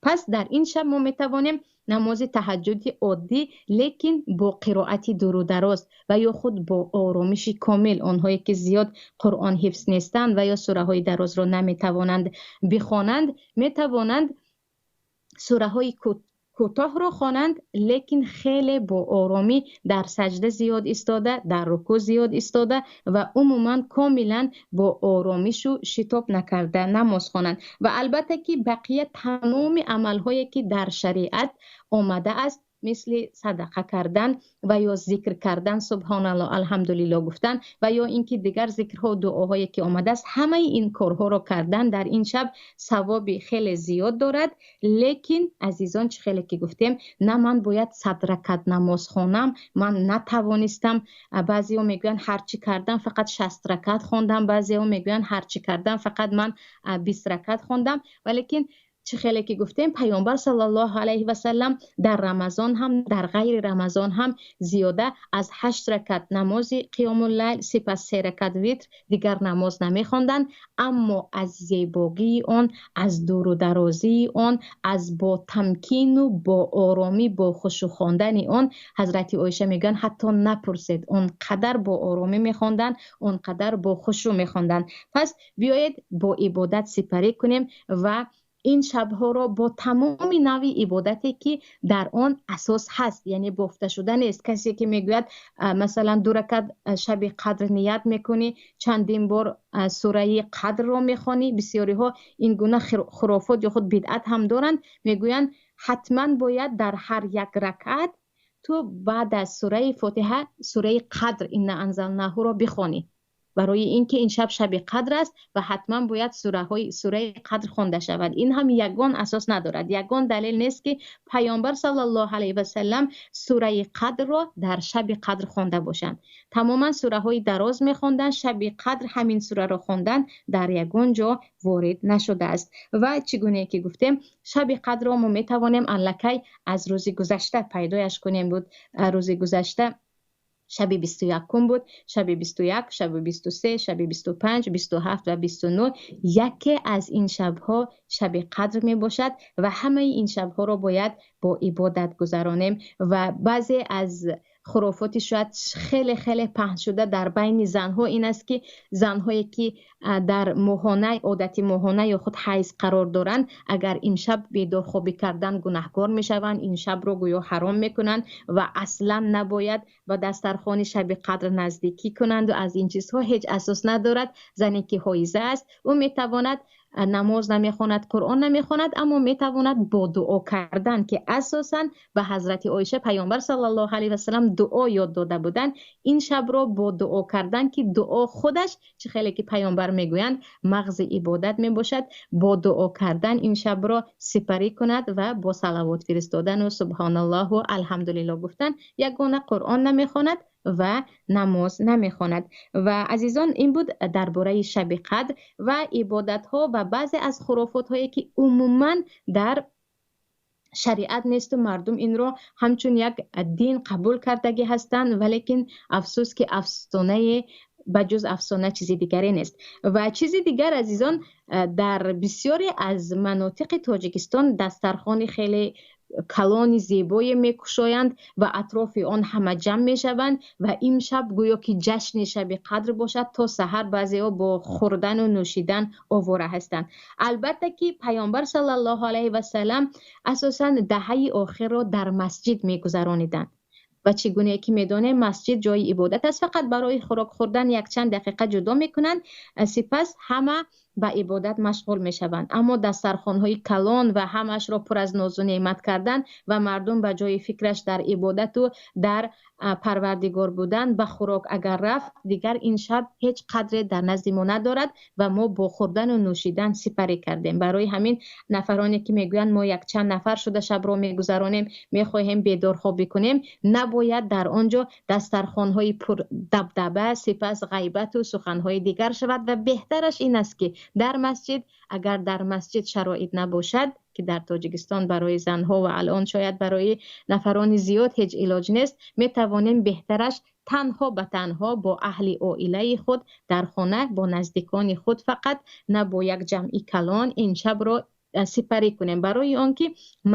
Пас дар ин шаб мо метавонем намози таҳаҷҷуди оддӣ, лекин бо қироати дуру дароз ва ё худ бо оромиши комил, онҳое ки зиёд Қуръон ҳифз нестанд ва ё сураҳои дарозро наметавонанд бихонанд, метавонанд сураҳои кӯтоҳро хонанд, лекин хеле бо оромӣ дар саҷда зиёд истода, дар рукӯъ зиёд истода ва умуман комилан бо оромишу шитоб накарда намоз хонанд. Ва албатта ки бақия тамоми амалҳое ки дар шариат омада аст, мисли садақа кардан ва ё зикр кардан, субҳоналлоҳ, алҳамдулиллоҳ гуфтан ва ё инки дигар зикрҳо, дуоҳое ки омадааст, ҳамаи ин корҳоро кардан дар ин шаб савоби хеле зиёд дорад. Лекин азизон, чӣ хеле ки гуфтем, на ман бояд 100 ракат намоз хонам, ман натавонистам. Баъзеҳо мегӯянд ҳарчи кардам фақат 60 ракат хондам, баъзеҳо мегӯянд ҳарчи кардам фақат ман 20 ракат хондам. Валекин чӣ хеле ки гуфтем, Паёмбар саллаллоҳу алайҳи васаллам дар Рамазон ҳам, дар ғайри Рамазон ҳам зиёда аз 8 ракат намози қиёмуллайл, сипас 3 ракат витр, дигар намоз намехонданд. Аммо аз зебогии он, аз дуру дарозии он, аз бо тамкину бо оромӣ, бо хушӯъ хондани он, ҳазрати Оиша мегӯянд ҳатто напурсед, он қадар бо оромӣ мехонданд, он қадар бо хушӯъ мехонданд. Пас биёед бо ибодат сипарӣ кунем ва ин шабҳоро бо тамоми навъи ибодате ки дар он асос ҳаст, яъне бофта шуда нест. Касе ки мегӯяд масалан 2 ракат шаби қадр ният мекунӣ, чандин бор сураи қадрро мехонӣ, бисёриҳо ин гуна хурофот ё худ бидъат ҳам доранд, мегӯянд ҳатман бояд дар ҳар як ракат ту баъд аз сураи Фотиҳа сураи Қадр инна анзалнаҳуро бихонӣ, барои инки ин шаб шаби қадр аст ва ҳатман бояд сураи қадр хонда шавад. Ин ҳам ягон асос надорад, ягон далел нест ки Паёмбар саллаллоҳу алайҳи васаллам сураи қадрро дар шаби қадр хонда бошанд. Тамоман сураҳои дароз мехонданд, шаби қадр ҳамин сураро хондан дар ягон ҷо ворид нашудааст. Ва чӣ гуна ки гуфтем, шаби қадрро мо метавонем аллакай аз рӯзи гузашта пайдояш кунем. Буд рӯзи гузашта шаби 21 буд, шаби 21, шаби 23, шаби 25, 27 ва 29. Яке аз ин шабҳо шаби қадр мебошад ва ҳамаи ин шабҳоро бояд бо ибодат гузаронем. Ва баъзе аз хурофоти шояд хеле хеле паҳн шуда дар байни занҳо ин аст ки занҳое ки дар моҳона, одати моҳона ё худ ҳайз қарор доранд, агар имшаб бедорхобӣ кардан гунаҳкор мешаванд, ин шабро гӯё ҳаром мекунанд ва аслан набояд ба дастархони шаби қадр наздикӣ кунанд ва аз ин чизҳо ҳеҷ асос надорад. Зане ки ҳоиза аст, ӯ метавонад намоз намехонад, Қуръон намехонад, аммо метавонад бо дуо кардан, ки асосан ба ҳазрати Оиша Паёмбар саллаллоҳу алайҳи васаллам дуо ёд дода буданд, ин шабро бо дуо кардан, ки дуо худаш чӣ хеле ки Паёмбар мегӯянд мағзи ибодат мебошад, бо дуо кардан ин шабро сипарӣ кунад ва бо салавот фиристодан ва субҳоналлоҳу алҳамдулиллоҳ гуфтан. Ягона Қуръон намехонад ва намоз намехонад. Ва азизон, ин буд дар бораи шаби қадр ва ибодатҳо ва баъзе аз хурофотҳое ки умуман дар шариат нест ва мардум инро ҳамчун як дин қабул кардагӣ ҳастанд, валекин афсӯс ки афсонае ба ҷуз афсона чизи дигаре нест. Ва чизи дигар азизон, дар бисёре аз манотиқи Тоҷикистон дастархони хеле калони зебое мекушоянд ва атрофи он ҳама ҷамъ мешаванд ва имшаб гӯё ки ҷашни шаби қадр бошад, то саҳар баъзеҳо бо хӯрдану нӯшидан овора ҳастанд. Албатта ки Паёмбар саллаллоҳу алайҳи васаллам асосан даҳаи охирро дар масҷид мегузарониданд. Ва чӣ гуна ки медонем, масҷид ҷои ибодат аст, фақат барои хӯрок хӯрдан як чанд дақиқа ҷудо мекунанд, сипас ҳама ба ибодат машғул мешаванд. Аммо дастархонҳои калон ва ҳамааш ро пур аз нозу неъмат кардан ва мардум ба ҷои фикраш дар ибодат ва дар парвардигор будан ба хӯрок агар рафт, дигар ин шаб ҳеҷ қадре дар назди мо надорад ва мо бо хӯрдан ва нӯшидан сипарӣ кардем. Барои ҳамин нафароне ки мегӯянд мо як чанд нафар шуда шабро мегузаронем, мехоҳем бедорхобӣ кунем, набояд дар он ҷо дастархонҳои пур дабдаба, сипас ғайбат ва суханҳои дигар шавад ва беҳтараш ин аст ки дар масҷид, агар дар масҷид шароит набошад, ки дар Тоҷикистон барои занҳо ва алон шояд барои нафарони зиёд ҳеҷ илоҷ нест, метавонем беҳтараш танҳо ба танҳо бо аҳли оилаи худ дар хона, бо наздикони худ фақат, на бо як ҷамъи калон ин шабро сипарӣ кунем. Барои он ки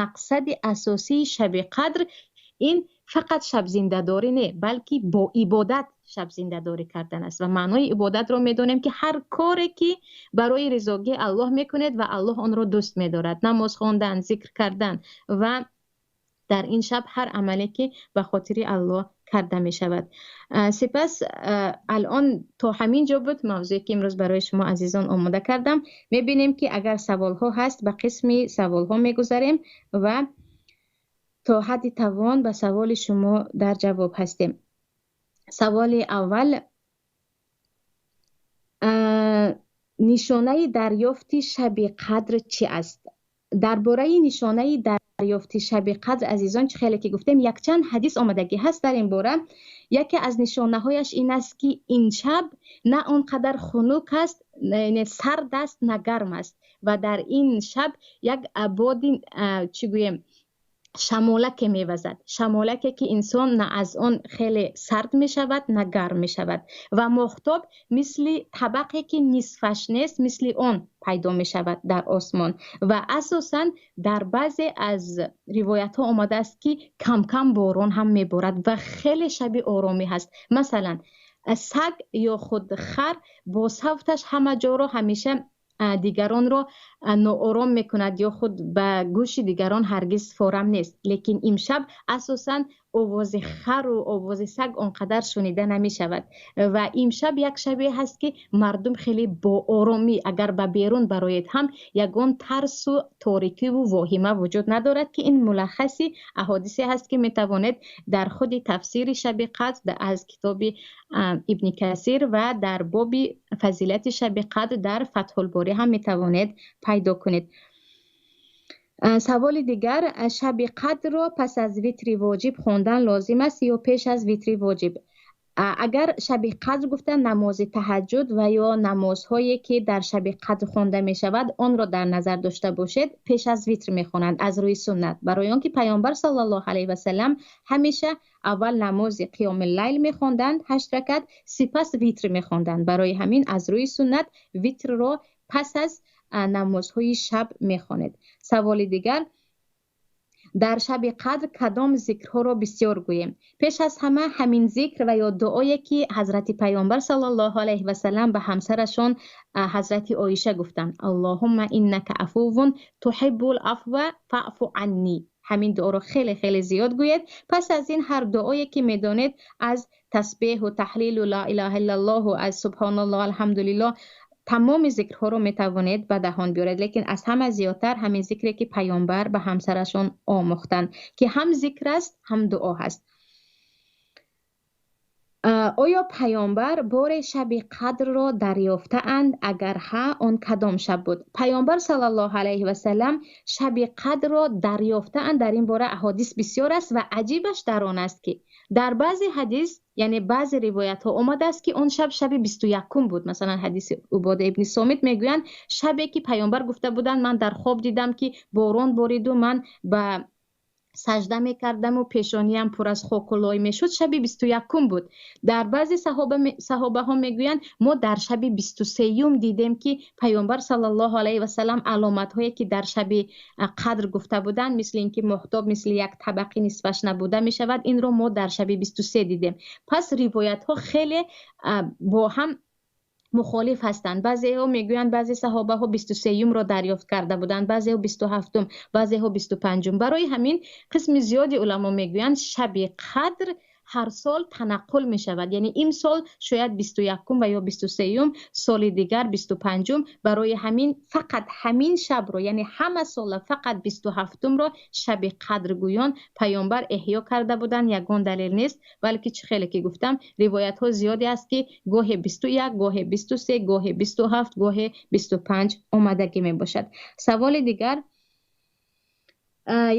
мақсади асосии шаби қадр ин фақат шабзиндадорӣ не, балки бо ибодат шабзиндадорӣ кардан аст. Ва маънои ибодатро медонем ки ҳар коре ки барои ризогии Аллоҳ мекунед ва Аллоҳ онро дӯст медорад, намоз хондан, зикр кардан ва дар ин шаб ҳар амале ки ба хотири Аллоҳ карда мешавад. Сипас алон то ҳамин ҷо буд мавзӯе ки имрӯз барои шумо азизон омода кардам. Мебинем ки агар саволҳо ҳаст, ба қисми саволҳо мегузарем ва то ҳадди тавон ба саволи шумо дар ҷавоб ҳастем. Саволи аввал: нишонаи дарёфти шаби қадр чӣ аст? Дар бораи нишонаи дарёфти шаби қадр, азизон, чӣ хеле ки гуфтем, якчанд ҳадис омадагӣ ҳаст дар ин бора. Яке аз нишонаҳояш ин аст ки ин шаб на он қадар хунук аст, не сард аст, на гарм аст ва дар ин шаб як боди, чӣ гӯем, шамолаке мевазад, шамолаке ки инсон на аз он хеле сард мешавад, на гарм мешавад ва моҳтоб мисли табақе ки нисфаш нест, мисли он пайдо мешавад дар осмон. Ва асосан дар баъзе аз ривоятҳо омадааст ки кам-кам борон ҳам меборад ва хеле шаби оромӣ ҳаст. Масалан, саг ё худ хар бо савташ ҳама ҷоро ҳамеша дигаронро ноором мекунад ё худ ба гӯши дигарон ҳаргиз форам нест, лекин имшаб асосан овози хару овози саг он қадар шунида намешавад ва имшаб як шабе ҳаст ки мардум хеле бо оромӣ, агар ба берун бароед ҳам ягон тарсу торикиву воҳима вуҷуд надорад, ки ин мулаххаси аҳодисе ҳаст ки метавонед дар худи тафсири шаби қадр аз китоби Ибни Касир ва дар боби фазилати шаби қадр дар Фатҳулборӣ ҳам метавонед пайдо кунед. Саволи дигар: шаби қадрро пас аз витри воҷиб хондан лозим аст ё пеш аз витри воҷиб? Агар шаби қадр гуфта намози таҳаҷҷуд ва ё намозҳое ки дар шаби қадр хонда мешавад, онро дар назар дошта бошед, пеш аз витр мехонанд аз рӯи суннат, барои он ки Паёмбар саллаллоҳу алайҳи васаллам ҳамеша аввал намози қиёми лайл мехонданд, 8 ракат, сипас витр мехонданд. Барои ҳамин аз рӯи суннат витрро пас аз намозҳои шаб мехонед. Саволи дигар: дар шаби қадр кадом зикрҳоро бисёр гӯем? Пеш аз ҳама ҳамин зикр ва ё дуое ки ҳазрати Паёмбар саллаллоҳу алайҳи васаллам ба ҳамсарашон ҳазрати Оиша гуфтанд: «Аллоҳумма иннака афувун туҳиббул афва фаъфу анни». Ҳамин дуоро хеле хеле зиёд гӯед. Пас аз ин ҳар дуое ки медонед, аз тасбеҳу таҳлилу ла илаҳа иллаллоҳу, аз субҳоналлоҳ, алҳамдулиллоҳ, тамоми зикрҳоро метавонед ба даҳон биёред, лекин аз ҳама зиёдтар ҳамин зикре ки Паёмбар ба ҳамсарашон омӯхтанд, ки ҳам зикр аст, ҳам дуо ҳаст. Оё Паёмбар боре шаби қадрро дарёфтаанд? Агар ҳа, он кадом шаб буд? Паёмбар саллаллоҳу алайҳи васаллам шаби қадрро дарёфтаанд, дар ин бора аҳодис бисёр аст ва аҷибаш дар он аст ки дар баъзе ҳадис, яъне баъзе ривоятҳо омадааст ки он шаб шаби 21-ум буд. Масалан, ҳадиси Убода ибни Сомит мегӯянд, шабе ки Паёмбар гуфта буданд: «Ман дар хоб дидам ки борон бориду ман ба сажда мекардаму пешониям пур аз хоку лой мешуд», шаби 21-ум буд. Дар баъзе саҳобаҳо мегӯянд, мо дар шаби 23-юм дидем ки Паёмбар саллаллоҳу алайҳи васаллам аломатҳое ки дар шаби қадр гуфта буданд, мисли ин ки моҳтоб мисли як табақи нисфаш набуда мешавад, инро мо дар шаби 23 дидем. Пас ривоятҳо хеле бо ҳам Мухолиф ҳастанд. Баъзеҳо мегӯянд, баъзе саҳобаҳо 23-юмро дарёфт карда буданд, баъзеҳо 27-ум, баъзеҳо 25-ум. Барои ҳамин қисми зиёди уламо мегӯянд, шаби қадр ҳар сол танаққул мешавад. Яъне имсол шояд 21-ум ва ё 23-юм, соли дигар 25-ум. Барои ҳамин фақат ҳамин шабро, яъне ҳама сола фақат 27-умро шаби қадр гӯён паёмбар эҳё карда буданд, ягон далел нест, балки чӣ хеле ки гуфтам, ривоятҳо зиёде аст, ки гоҳе 21, гоҳе 23, гоҳе 27, гоҳе 25 омадагӣ мебошад. Саволи дигар: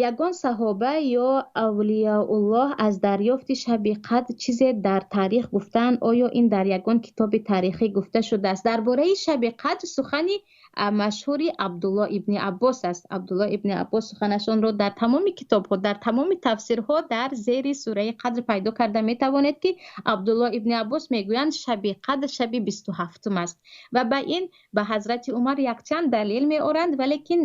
ягон саҳоба ё авлияуллоҳ аз дарёфти шаби қадр чизе дар таърих гуфтаанд? Оё ин дар ягон китоби таърихӣ гуфта шудааст? Дар бораи шаби қадр сухани машҳури Абдулло ибни Аббос аст. Абдулло ибни Аббос суханашонро дар тамоми китобҳо, дар тамоми тафсирҳо дар зери сураи қадр пайдо карда метавонед, ки Абдулло ибни Аббос мегӯянд, шаби қадр шаби 27-ум аст ва ба ин ба ҳазрати Умар якчанд далел меоранд. Валекин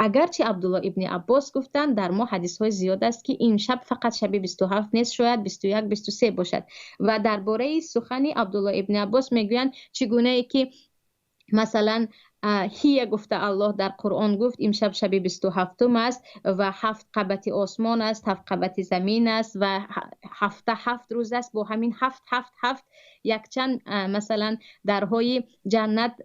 агарчи Абдулло ибни Аббос гуфтанд, дар мо ҳадисҳои зиёд аст, ки ин шаб фақат шаби 27 нест, шояд 21, 23 бошад. Ва дар бораи сухани Абдулло ибни Аббос мегӯянд, чӣ гунае ки масалан ҳия гуфта Аллоҳ дар Қуръон гуфт, имшаб шаби 27-ум аст ва ҳафт қабати осмон аст, ҳафт қабати замин аст ва ҳафта ҳафт рӯз аст. Бо ҳамин ҳафт, ҳафт, ҳафт якчанд, масалан дарҳои ҷаннат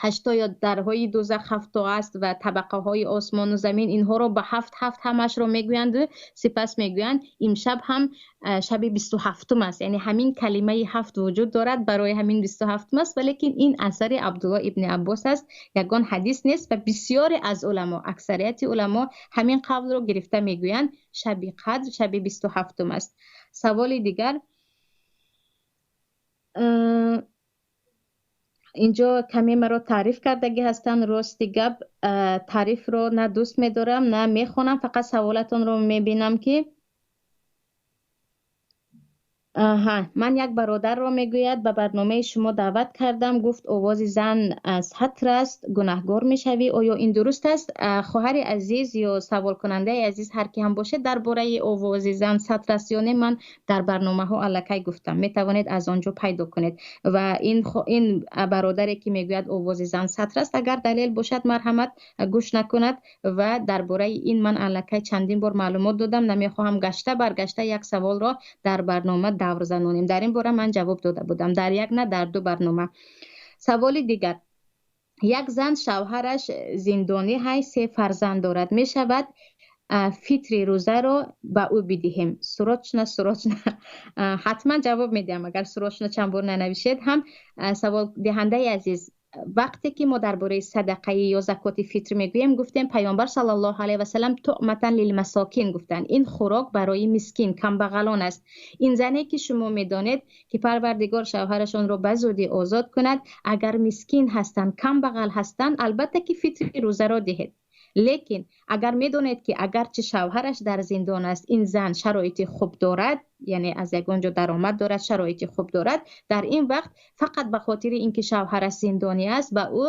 ҳашто ё дарҳои дӯзах ҳафто аст ва табақаҳои осмону замин, инҳоро ба ҳафт, ҳафт ҳамашро мегӯянд. Сипас мегӯянд, имшаб ҳам шаби 27-ум аст, яъне ҳамин калимаи ҳафт вуҷуд дорад, барои ҳамин 27-ум аст. Валекин ин асари Абдулло ибни Аббос аст, ягон ҳадис нест ва бисёре аз уламо, аксарияти уламо ҳамин қавлро гирифта мегӯянд, шаби қадр шаби 27-ум аст. Саволи дигар: инҷо каме маро таъриф кардагӣ ҳастанд. Рости гап, таърифро на дӯст медорам, на мехонам, фақат саволатонро мебинам, ки аҳа, ман як бародарро, мегӯяд, ба барномаи шумо даъват кардам, гуфт, овози зан сатр аст, гунаҳгор мешавӣ. Оё ин дуруст аст? Хоҳари азиз ё саволкунандаи азиз, ҳар ки ҳам бошед, дар бораи овози зан сатр аст ё не, ман дар барномаҳо аллакай гуфтам, метавонед аз он ҷо пайдо кунед. Ва ин бародаре ки мегӯяд, овози зан сатр аст, агар далел бошад, марҳамат, гӯш накунад. Ва дар бораи ин ман аллакай чандин бор маълумот додам, намехоҳам гашта баргашта як саволро дар барнома давр занонем. Дар ин бора ман ҷавоб дода будам дар як, на дар ду барнома. Саволи дигар: як зан шавҳараш зиндонӣ ҳай, се фарзанд дорад, мешавад фитри рӯзаро ба ӯ бидиҳем? Срочно, срочно, ҳатман ҷавоб медиҳам, агар срочно чанд бор нанавишед ҳам. Саволдиҳандаи азиз, вақте ки мо дар бораи садақаи ё закоти фитр мегӯем, гуфтем, паёмбар саллаллоҳу алайҳи васалам туъматан лилмасокин гуфтанд, ин хӯрок барои мискин, камбағалон аст. Ин зане ки шумо медонед, ки Парвардигор шавҳарашонро ба зудӣ озод кунад, агар мискин ҳастанд, камбағал ҳастанд, албатта ки фитри рӯзаро диҳед. Лекин агар медонед, ки агарчи шавҳараш дар зиндон аст, ин зан шароити хуб дорад, яъне аз ягон ҷо даромад дорад, шароити хуб дорад, дар ин вақт фақат ба хотири ин ки шавҳараш зиндонӣ аст, ба ӯ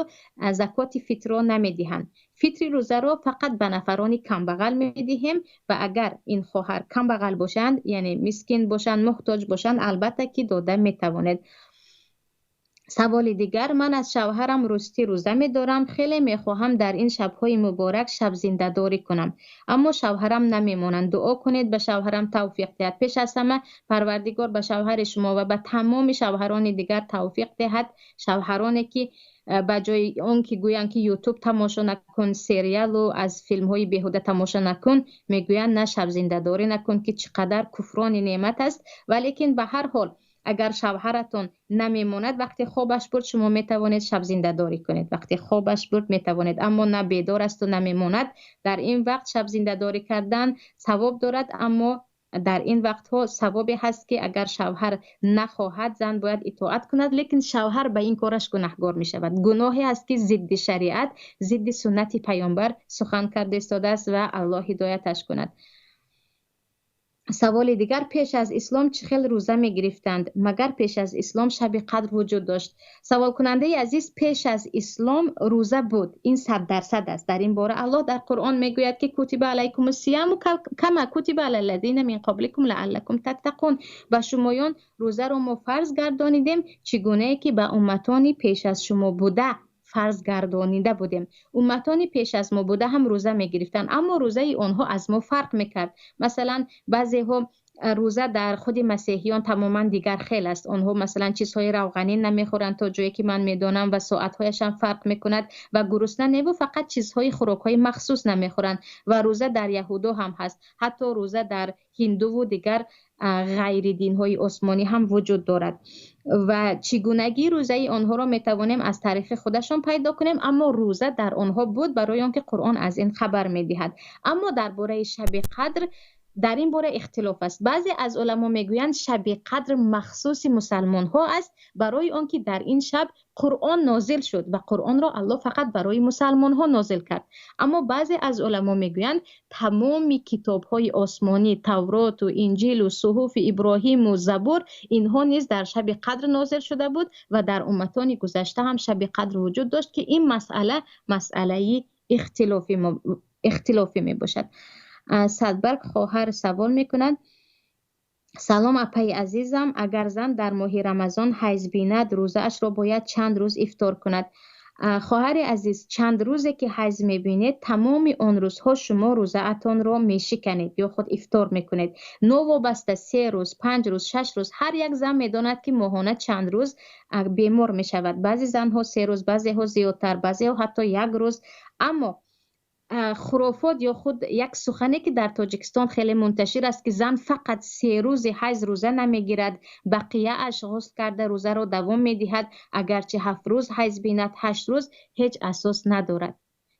закоти фитрро намедиҳанд. Фитри рӯзаро фақат ба нафарони камбағал медиҳем ва агар ин хоҳар камбағал бошанд, яъне мискин бошанд, муҳтоҷ бошанд, албатта ки дода метавонед. Саволи дигар: ман аз шавҳарам ростӣ рӯза медорам, хеле мехоҳам дар ин шабҳои муборак шабзиндадорӣ кунам, аммо шавҳарам намемонанд. Дуо кунед, ба шавҳарам тавфиқ диҳад. Пеш аз ҳама Парвардигор ба шавҳари шумо ва ба тамоми шавҳарони дигар тавфиқ диҳад, шавҳароне ки ба ҷои он ки гӯянд, ки Ютуб тамошо накун, сериалу аз филмҳои беҳуда тамошо накун, мегӯянд, на, шабзиндадорӣ накун, ки чӣ қадар куфрони неъмат аст. Валекин ба ҳар ҳол, агар шавҳаратон намемонад, вақте хобаш бурд, шумо метавонед шабзиндадорӣ кунед. Вақте хобаш бурд, метавонед, аммо на бедор асту намемонад, дар ин вақт шабзиндадорӣ кардан савоб дорад. Аммо дар ин вақтҳо савобе ҳаст, ки агар шавҳар нахоҳад, зан бояд итоат кунад, лекин шавҳар ба ин кораш гунаҳгор мешавад. Гуноҳе аст, ки зидди шариат, зидди суннати паёмбар сухан карда истодааст ва Аллоҳ ҳидояташ кунад. Саволи дигар: пеш аз ислом чӣ хел рӯза мегирифтанд? Магар пеш аз ислом шаби қадр вуҷуд дошт? Саволкунандаи азиз, пеш аз ислом рӯза буд, ин 100% аст. Дар ин бора Аллоҳ дар Қуръон мегӯяд, ки кутиба алайкум сияму кама кутиба алаллазина мин қабликум лааллакум таттақун. Ба шумоён рӯзаро мо фарз гардонидем, чӣ гунае ки ба умматони пеш аз шумо буда фарз гардонида будем. Умматони пеш аз мо буда ҳам рӯза мегирифтанд, аммо рӯзаи онҳо аз мо фарқ мекард. Масалан, баъзеҳо рӯза дар худи масеҳиён тамоман дигар хел аст. Онҳо масалан чизҳои равғанин намехӯранд, то ҷое ки ман медонам, ва соатҳояшам фарқ мекунад ва гурусна неву фақат чизҳои хӯрокҳои махсус намехӯранд. Ва рӯза дар яҳудо ҳам ҳаст, ҳатто рӯза дар ҳиндуву дигар ғайри динҳои осмонӣ ҳам вуҷуд дорад. Ва чӣ гунагии рӯзаи онҳоро метавонем аз таърихи худашон пайдо кунем, аммо рӯза дар онҳо буд, барои он ки Қуръон аз ин хабар медиҳад. Аммо дар бораи шаби қадр дар ин бора ихтилоф аст. Баъзе аз уламо мегӯянд, шаби қадр махсуси мусалмонҳо аст, барои он ки дар ин шаб Қуръон нозил шуд ва Қуръонро Аллоҳ фақат барои мусалмонҳо нозил кард. Аммо баъзе аз уламо мегӯянд, тамоми китобҳои осмонӣ, Тавроту Инҷилу Суҳуфи Иброҳиму Забур, инҳо низ дар шаби қадр нозил шуда буд ва дар умматони гузашта ҳам шаби қадр вуҷуд дошт, ки ин масъала масъалаи ихтилофӣ мебошад. Садбарг хоҳар савол мекунад: салом, апаи азизам, агар зан дар моҳи Рамазон ҳайз бинад, рӯзаашро бояд чанд рӯз ифтор кунад? Хоҳари азиз, чанд рӯзе ки ҳайз мебинед, тамоми он рӯзҳо шумо рӯзаатонро мешиканед ё худ ифтор мекунед. Новобаста 3 рӯз, 5 рӯз, 6 рӯз. Ҳар як зан медонад, ки моҳона чанд рӯз бемор мешавад. Баъзе занҳо 3 рӯз, баъзеҳо зиёдтар, баъзеҳо ҳатто як рӯз. Аммо хурофот ё худ як сухане, ки дар Тоҷикистон хеле мунташир аст, ки зан фақат 3 рӯзи ҳайз рӯза намегирад, бақияаш ғусл карда рӯзаро давом медиҳад, агарчи 7 рӯз ҳайз бинад, 8 рӯз, ҳеҷ асос надорад.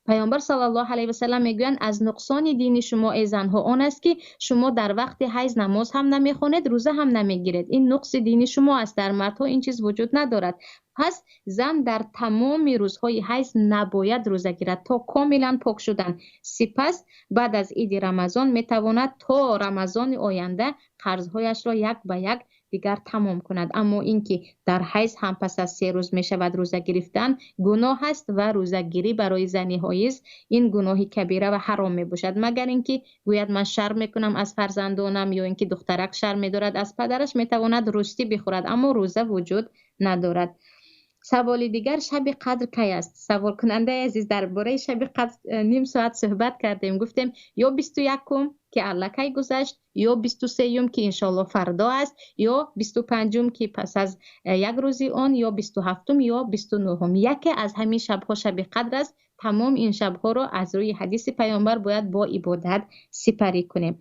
Паёмбар саллаллоҳу алайҳи васаллам мегӯянд: аз нуқсони дини шумо, эй занҳо, он аст, ки шумо дар вақти ҳайз намоз ҳам намехонед, рӯза ҳам намегиред. Ин нуқси дини шумо аст. Дар мардҳо ин чиз вуҷуд надорад. Пас зан дар тамоми рӯзҳои ҳайз набояд рӯза гирад то комилан пок шудан. Сипас баъд аз иди Рамазон метавонад то Рамазони оянда қарзҳояшро як ба як дигар тамом кунад. Аммо ин ки дар ҳайз ҳам пас аз 3 рӯз мешавад рӯза гирифтан, гуноҳ аст ва рӯзагирӣ барои зани ҳоиз ин гуноҳи кабира ва ҳаром мебошад, магар ин ки гӯяд, ман шарм мекунам аз фарзандонам, ё ин ки духтарак шарм медорад аз падараш, метавонад рӯстӣ бихӯрад, аммо рӯза вуҷуд надорад. Саволи дигар: шаби қадр кай аст? Саволкунандаи азиз, дар бораи шаби қадр ним соат суҳбат кардем. Гуфтем, ё 21-ум, ки аллакай гузашт, ё 23-юм, ки иншоалло фардо аст, ё 25-ум, ки пас аз як рӯзи он, ё 27-ум, ё 29-ум. Яке аз ҳамин шабҳо шаби қадр аст. Тамом ин шабҳоро аз рӯи ҳадиси паёмбар бояд бо ибодат сипарӣ кунем.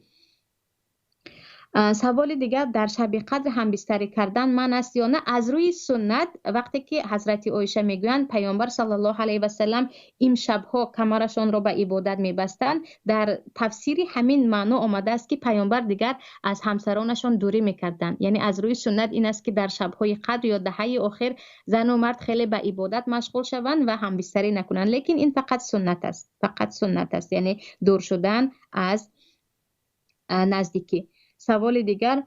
Саволи дигар: дар шаби қадр ҳамбистарӣ кардан манъ аст ё на? Аз рӯи суннат, вақте ки ҳазрати Оиша мегӯянд, паёмбар саллаллоҳу алайҳи васаллам ин шабҳо камарашонро ба ибодат мебастанд, дар тафсири ҳамин маъно омадааст, ки паёмбар дигар аз ҳамсаронашон дурӣ мекарданд. Яъне аз рӯи суннат ин аст, ки дар шабҳои қадр ё даҳаи охир зану мард хеле ба ибодат машғул шаванд ва ҳамбистарӣ накунанд. Лекин ин фақат суннат аст, фақат суннат аст, яъне дур шудан аз наздикӣ. Саволи дигар: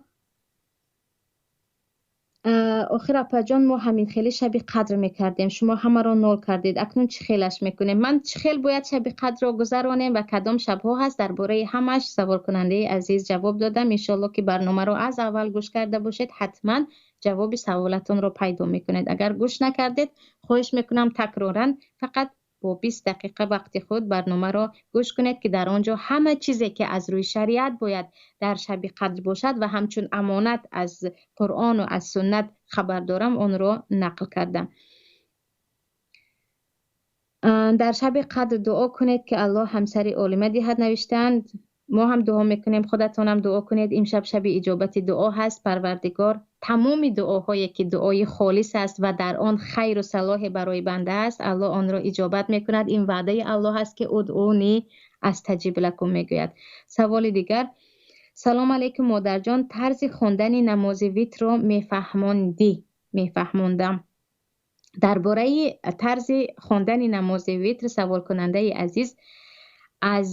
охир, апаҷон, мо ҳамин хеле шаби қадр мекардем, шумо ҳамаро нол кардед, акнун чӣ хелаш мекунем? Ман чӣ хел бояд шаби қадрро гузаронем ва кадом шабҳо ҳаст, дар бораи ҳамаш, саволкунандаи азиз, ҷавоб додам. Иншоалло, ки барномаро аз аввал гӯш карда бошед, ҳатман ҷавоби саволатонро пайдо мекунед. Агар гӯш накардед, хоҳиш мекунам, такроран фақат бо 20 дақиқа вақти худ барномаро гӯш кунед, ки дар он ҷо ҳама чизе, ки аз рӯи шариат бояд дар шаби қадр бошад ва ҳамчун амонат аз Қуръону аз суннат хабар дорам, онро нақл кардам. Дар шаби қадр дуо кунед, ки Аллоҳ ҳамсари олима диҳад, навиштаанд. Мо ҳам дуо мекунем, худатонам дуо кунед. Имшаб шаби иҷобати дуо ҳаст. Парвардигор тамоми дуоҳое, ки дуои холис аст ва дар он хайру салоҳе барои банда аст, Аллоҳ онро иҷобат мекунад. Ин ваъдаи Аллоҳ аст, ки удъуни астаҷиб лакум мегӯяд. Саволи дигар: салом алейкум, модарҷон, тарзи хондани намози витрро мефаҳмондӣ, мефаҳмондам. Дар бораи тарзи хондани намози витр, саволкунандаи азиз. Аз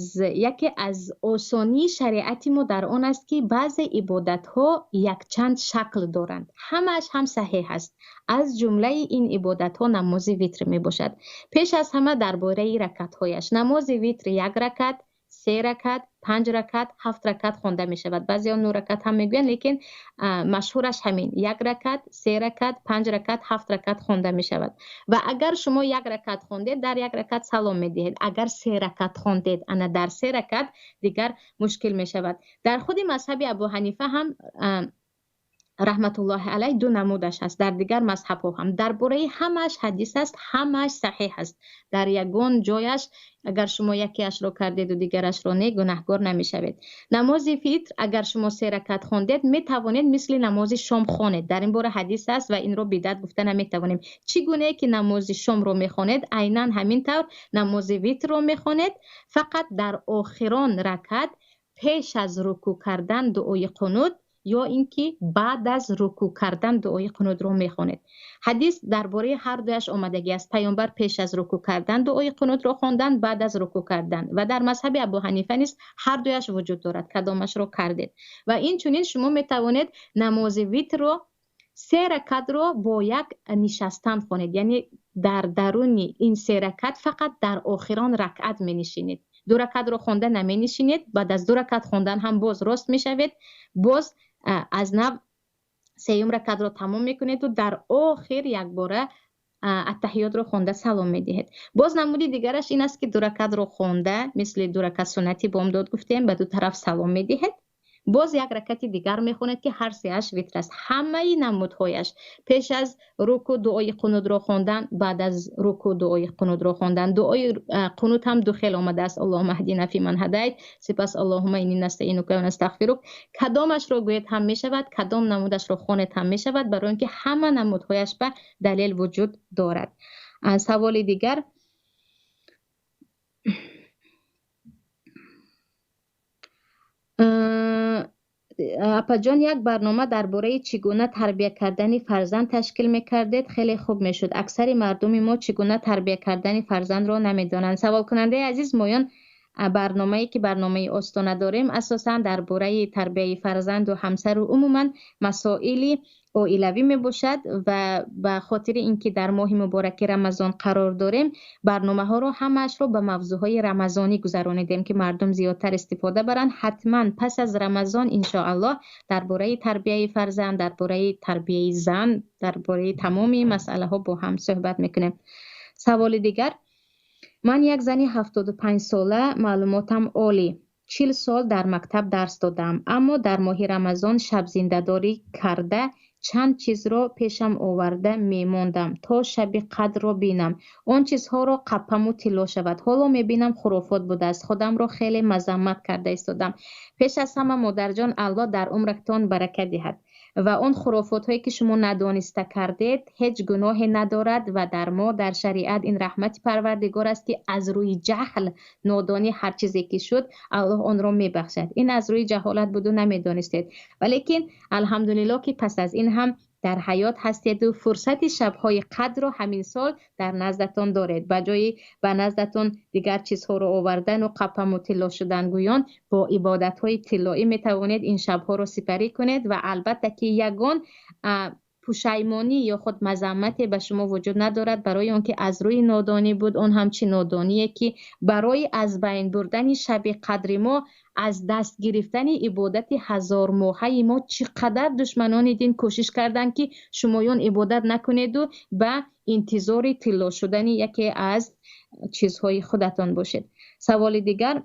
яке аз осонии шариати мо дар он аст, ки баъзе ибодатҳо якчанд шакл доранд, ҳамааш ҳам саҳеҳ аст. Аз ҷумлаи ин ибодатҳо намози витр мебошад. Пеш аз ҳама дар бораи ракатҳояш. Намози витр як ракат, се ракат, панҷ ракат, ҳафт ракат хонда мешавад. Баъзеҳо нӯ ракат ҳам мегӯянд, лекин машҳураш ҳамин як ракат, се ракат, панҷ ракат, ҳафт ракат хонда мешавад. Ва агар шумо як ракат хондед, дар як ракат салом медиҳед. Агар се ракат хондед, ана дар се ракат дигар мушкил мешавад. Дар худи мазҳаби Абу Ҳанифа ҳам раҳматуллоҳи алайҳ ду намудаш ҳаст, дар дигар мазҳабҳо ҳам. Дар бораи ҳамааш ҳадис аст, ҳамааш саҳеҳ аст. Дар ягон ҷояш агар шумо якеашро кардеду дигарашро не, гунаҳгор намешавед. Намози фитр агар шумо се ракат хондед, метавонед мисли намози шом хонед. Дар ин бора ҳадис аст ва инро бидат гуфта наметавонем. Чӣ гунае ки намози шомро мехонед, айнан ҳамин тавр намози витрро мехонед, фақат дар охирон ракат пеш аз рукӯъ кардан дуои қунут ё инки баъд аз рукӯъ кардан дуои қунутро мехонед. Ҳадис дар бораи ҳар дуяш омадагӣ аст. Паёмбар пеш аз рукӯъ кардан дуои қунутро хондан, баъд аз рукӯъ кардан. Ва дар мазҳаби Абу Ҳанифа низ ҳар дуяш вуҷуд дорад, кадомашро кардед. Ва инчунин шумо метавонед намози витрро се ракатро бо як нишастан хонед. Яъне дар даруни ин се ракат фақат дар охирон ракат менишинед. Ду ракатро хонда наменишинед, баъд аз ду ракат хондан ҳам боз рост мешавед, боз аз нав сеюм ракатро тамом мекунеду дар охир якбора аттаҳиётро хонда салом медиҳед. Боз намуди дигараш ин аст, ки ду ракатро хонда, мисли ду ракат суннати бомдод гуфтем, ба ду тараф салом медиҳед, боз як ракати дигар мехонед, ки ҳар сеаш витр аст. Ҳамаи намудҳояш пеш аз рукӯъ дуои қунутро хондан, баъд аз рукӯъ дуои қунутро хондан. Дуои қунут ҳам ду хел омадааст: Аллоҳумма аҳдина фиман ҳадайт, сипас Аллоҳумма инни настаинука ва настағфирук. Кадомашро гӯед ҳам мешавад, кадом намудашро хонед ҳам мешавад, барои инки ҳама намудҳояш ба далел вуҷуд дорад. Саволи дигар. Апаҷон, як барнома дар бораи чӣ гуна тарбия кардани фарзанд ташкил мекардед, хеле хуб мешуд. Аксари мардуми мо чӣ гуна тарбия кардани фарзандро намедонанд. Саволкунандаи азиз, моён барномае ки барномаи остона дорем, асосан дар бораи тарбияи фарзанду ҳамсару умуман масоили оилавӣ мебошад ва ба хотири ин ки дар моҳи мубораки Рамазон қарор дорем, барномаҳоро ҳамаашро ба мавзӯъҳои рамазонӣ гузаронидем, ки мардум зиёдтар истифода баранд. Ҳатман пас аз Рамазон иншоаллоҳ дар бораи тарбияи фарзанд, дар бораи тарбияи зан, дар бораи тамоми масъалаҳо бо ҳам суҳбат мекунем. Саволи дигар. Ман як зани 75 сола, маълумотам олӣ, 40 сол дар мактаб дарс додам, аммо дар моҳи Рамазон шабзиндадорӣ карда чанд чизро пешам оварда мемондам то шаби қадрро бинам. Он чизҳоро қаппаму тилло шавад. Ҳоло мебинам хурофот будааст. Худамро хеле мазаммат карда истодам. Пеш аз ҳама, модарҷон, Аллоҳ дар умратон барака диҳад ва он хурофотҳое ки шумо надониста кардед ҳеҷ гуноҳе надорад ва дар мо дар шариат ин раҳмати Парвардигор аст, ки аз рӯи ҷаҳл, нодонӣ ҳар чизе ки шуд, Аллоҳ онро мебахшад. Ин аз рӯи ҷаҳолат буду намедонистед, валекин алҳамдулиллоҳ, ки пас аз ин ҳам дар ҳаёт ҳастеду фурсати шабҳои қадрро ҳамин сол дар наздатон доред. Ба ҷои ба наздатон дигар чизҳоро овардану қаппаму тилло шудан, гӯён бо ибодатҳои тиллоӣ метавонед ин шабҳоро сипарӣ кунед ва албатта ки ягон пушаймонӣ ё худ мазаммате ба шумо вуҷуд надорад, барои он ки аз рӯи нодонӣ буд. Он ҳам чӣ нодоние, ки барои аз байн бурдани шаби қадри мо, аз даст гирифтани ибодати ҳазормоҳаи мо чӣ қадар душманони дин кӯшиш карданд, ки шумоён ибодат накунеду ба интизори тилло шудани яке аз чизҳои худатон бошед. Саволи дигар.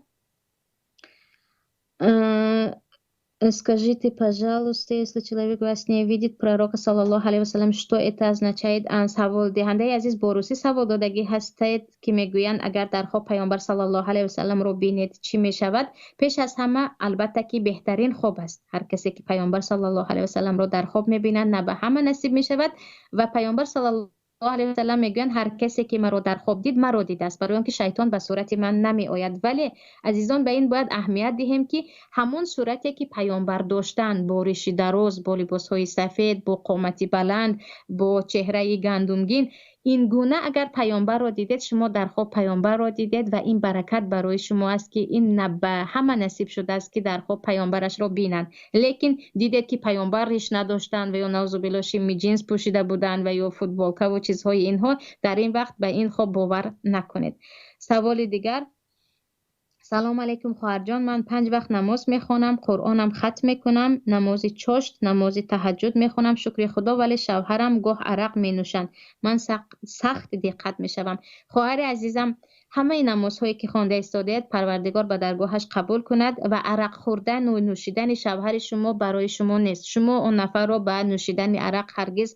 Скажите, пожалуйста, если человек во сне видит пророка, саллаллаху алейхи вассалам, что это означает? Савол диҳандаи азиз, бо русӣ савол додагӣ ҳастед, ки мегӯянд, агар дар хоб паёмбар саллаллоҳу алайҳи васалламро бинед, чӣ мешавад? Пеш аз ҳама, албатта ки беҳтарин хоб аст. Ҳар касе ки паёмбар саллаллоҳу алайҳи васалламро дар хоб мебинад, на ба ҳама насиб мешавад ва паёмбар саллаллоҳу алайҳи васаллам мегӯянд: ҳар касе ки маро дар хоб дид, маро дидааст, барои он ки шайтон ба сурати ман намеояд. Вале азизон, ба ин бояд аҳамият диҳем, ки ҳамон сурате ки паёмбар доштанд, бо риши дароз, бо либосҳои сафед, бо қомати баланд, бо чеҳраи гандумгин, Ин гуна агар паёмбарро дидед, шумо дар хоб паёмбарро дидед ва ин баракат барои шумо аст, ки ин ба ҳама насиб шудааст, ки дар хоб паёмбарашро бинанд. Лекин дидед, ки паёмбар риш надоштанд ва ё, наъузубиллоҳ, шими ҷинс пӯшида буданд ва ё футболка ва чизҳои инҳо, дар ин вақт ба ин хоб бовар накунед. Саволи дигар. Салом алейкум, хоҳарҷон. Ман 5 вақт намоз мехонам, Қуръонам хатм мекунам, намози чошт, намози таҳаҷҷуд мехонам, шукри Худо, вале шавҳарам гоҳ арақ менӯшанд. Ман сахт диққат мешавам. Хоҳари азизам, ҳамаи намозҳое ки хонда истодаед, Парвардигор ба даргоҳаш қабул кунад ва арақ хӯрдан ва нӯшидани шавҳари шумо барои шумо нест. Шумо он нафарро ба нӯшидани арақ ҳаргиз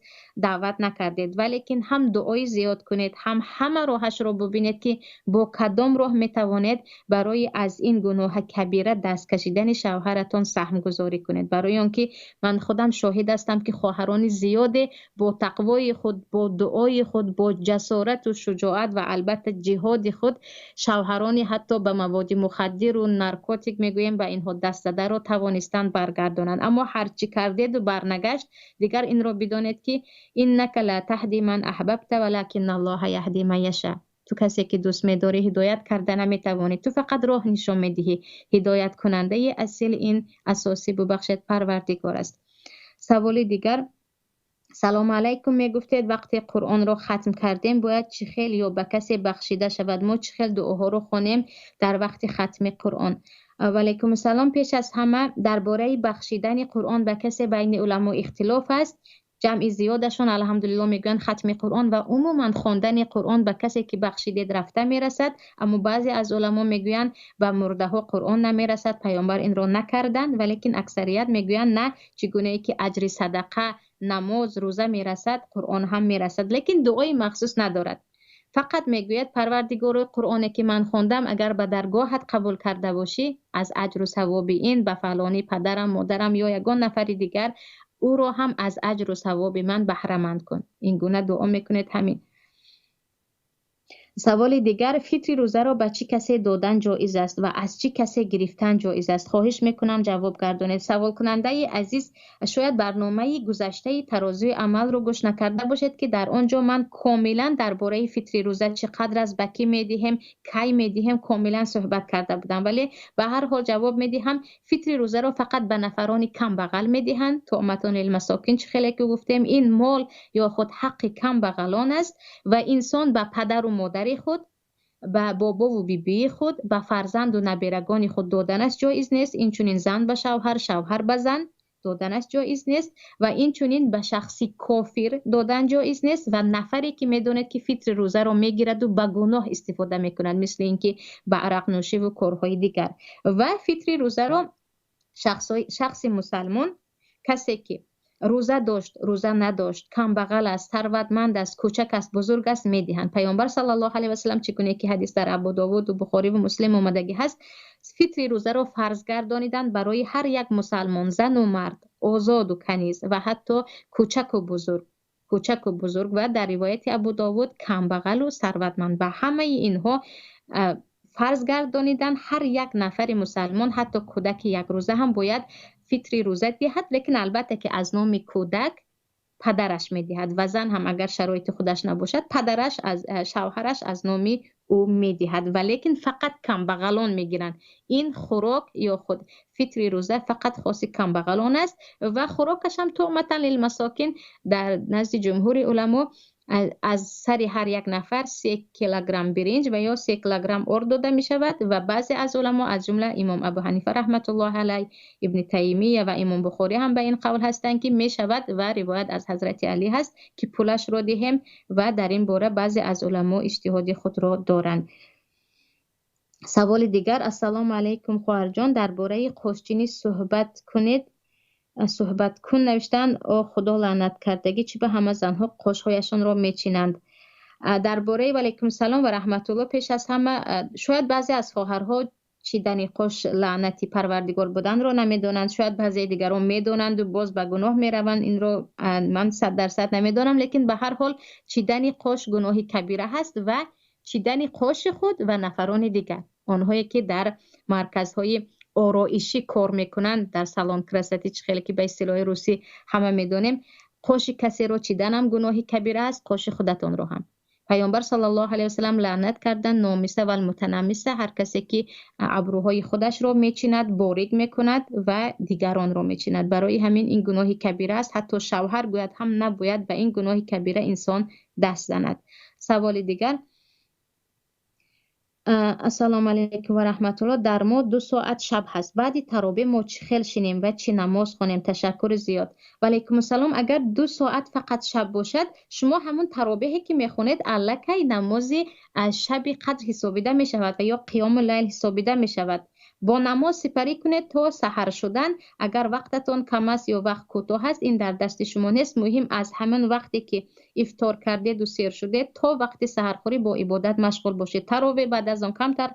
даъват накардед, валекин ҳам дуои зиёд кунед, ҳам ҳама роҳашро бубинед, ки бо кадом роҳ метавонед барои аз ин гуноҳи кабира даст кашидани шавҳаратон саҳмгузорӣ кунед. Барои он ки ман худам шоҳид ҳастам, ки хоҳарони зиёде бо тақвои худ, бо дуои худ, бо ҷасорат ва шуҷоат ва албатта ҷиҳоди худ шавҳарони ҳатто ба маводи мухаддир ва наркотик мегӯем ба инҳо даст задаро тавонистанд баргардонанд. Аммо ҳарчи кардеду барнагашт, дигар инро бидонед, ки иннака ла таҳди ман аҳбабта валакинна Аллоҳа яҳди ман яша. Ту касе ки дӯст медорӣ ҳидоят карда наметавонӣ, ту фақат роҳ нишон медиҳӣ. Ҳидояткунандаи асил ин асосӣ, бубахшед, Парвардигор аст. Саволи дигар. Салом алайкум, мегуфтед вақте Қуръонро хатм кардем бояд чӣ хел ё ба касе бахшида шавад? Мо чӣ хел дуоҳоро хонем дар вақти хатми Қуръон? Ва алайкум ассалом. Пеш аз ҳама дар бораи бахшидани Қуръон ба касе байни уламо ихтилоф аст. Ҷамъи зиёдашон алҳамдулиллоҳ мегӯянд хатми Қуръон ва умуман хондани Қуръон ба касе ки бахшидед рафта мерасад, аммо баъзе аз уламо мегӯянд ба мурдаҳо Қуръон намерасад, паёмбар инро накарданд, валекин аксарият мегӯянд на, чӣ гунае ки аҷри садақа, намоз, рӯза мерасад, Қуръон ҳам мерасад, лекин дуои махсус надорад. Фақат мегӯяд Парвардигоро, Қуръоне ки ман хондам агар ба даргоҳат қабул карда бошӣ, аз аҷру савоби ин ба фалони падарам, модарам ё ягон нафари дигар ӯро ҳам аз аҷру савоби ман баҳраманд кун. Ин гуна дуо мекунед ҳамин. Саволи дигар, фитри рӯзаро ба чӣ касе додан ҷоиз аст ва аз чӣ касе гирифтан ҷоиз аст? Хоҳиш мекунам ҷавоб гардонед. Саволкунандаи азиз, шояд барномаи гузаштаи тарозуи амалро гӯш накарда бошед, ки дар он ҷо ман комилан дар бораи фитри рӯза чӣ қадр аст, ба кӣ медиҳем, кай медиҳем, комилан суҳбат карда будам. Вале ба ҳар ҳол ҷавоб медиҳам. Фитри рӯзаро фақат ба нафарони камбағал медиҳанд. Туъматун лилмасокин, чӣ хеле ки гуфтем, ин мол ё худ ҳаққи камбағалон аст ва инсон ба падару модар худ, ба бобову бибии худ, ба фарзанду наберагони худ доданаш ҷоиз нест. Инчунин зан ба шавҳар, шавҳар ба зан доданаш ҷоиз нест ва инчунин ба шахси кофир додан ҷоиз нест ва нафаре ки медонед ки фитри рӯзаро мегираду ба гуноҳ истифода мекунад, мисли ин ки ба арақнӯшиву корҳои дигар. Ва фитри рӯзаро шахси мусалмон, касе ки рӯза дошт, рӯза надошт, камбағал аст, сарватманд аст, кӯчак аст, бузург аст, медиҳанд. Паёмбар саллаллоҳу алайҳи васаллам, чӣ гуна ки ҳадис дар Абу Довуд ва Бухорӣ ва Муслим омадагӣ ҳаст, фитри рӯзаро фарз гардониданд барои ҳар як мусалмон, зану мард, озоду каниз ва ҳатто кӯчаку бузург, кӯчаку бузург ва дар ривояти Абу Довуд камбағалу сарватманд. Ба ҳамаи инҳо фарз гардониданд. Ҳар як нафари мусалмон, ҳатто кӯдаки якрӯза ҳам бояд фитри рӯза диҳад, лекин албатта ки аз номи кӯдак падараш медиҳад ва зан ҳам агар шароити худаш набошад, падараш аз шавҳараш аз номи ӯ медиҳад, валекин фақат камбағалон мегиранд. Ин хӯрок ё худ фитри рӯза фақат хоси камбағалон аст ва хӯрокаш ҳам туъматан лилмасокин дар назди ҷумҳури уламо аз сари ҳар як нафар 3 килограмм биринҷ ва ё 3 килограмм орд дода мешавад ва баъзе аз уламо аз ҷумла имом Абу Ҳанифа раҳматуллоҳи алайҳ, Ибни Таймия ва имом Бухорӣ ҳам ба ин қавл ҳастанд, ки мешавад ва ривоят аз ҳазрати Алӣ ҳаст, ки пулашро диҳем ва дар ин бора баъзе аз уламо иҷтиҳоди худро доранд. Саволи дигар. Ассалому алайкум хоҳарҷон, дар бораи қошчинӣ суҳбат кунед. Суҳбат кун навиштанд. О Худо лаънат кардагӣ, чӣ ба ҳама занҳо қошҳояшонро мечинанд. Дар бораи ва алайкум салом ва раҳматуллоҳ, пеш аз ҳама шояд баъзе аз хоҳарҳо чидани қош лаънати Парвардигор буданро намедонанд, шояд баъзе дигарон медонанду боз ба гуноҳ мераванд. Инро ман 100% намедонам, лекин ба ҳар ҳол чидани қош гуноҳи кабира ҳаст ва чидани қоши худ ва нафарони дигар, онҳое ки дар марказҳои ороишӣ кор мекунанд, дар салон красоты, чӣ хеле ки ба истилоҳи русӣ ҳама медонем, қоши касеро чиданам гуноҳи кабира аст, қоши худатонро ҳам. Паёмбар саллаллоҳу алайҳи васаллам лаънат карданд номиса ва мутанаммиса, ҳар касе ки абрӯҳои худашро мечинад, борик мекунад ва дигаронро мечинад. Барои ҳамин ин гуноҳи кабира аст. Ҳатто шавҳар гӯяд ҳам набояд ба ин гуноҳи кабира инсон даст занад. Саволи дигар. Ассалому алайкум ва раҳматуллоҳ. Дар мо 2 соат шаб ҳаст. Баъди таровеҳ мо чӣ хел шинем ва чӣ намоз хонем? Ташаккури зиёд. Ва алайкум ассалом. Агар 2 соат фақат шаб бошад, шумо ҳамон таровеҳе ки мехонед аллакай намози шаби қадр ҳисобида мешавад ва ё қиёму лайл ҳисобида мешавад. Бо намоз сипарӣ кунед то саҳар шудан. Агар вақтатон кам аст ё вақт кӯтоҳ аст, ин дар дасти шумо нест. Муҳим аз ҳамон вақте ки ифтор кардеду сер шудед то вақти саҳархӯрӣ бо ибодат машғул бошед. Таровеҳ, баъд аз он камтар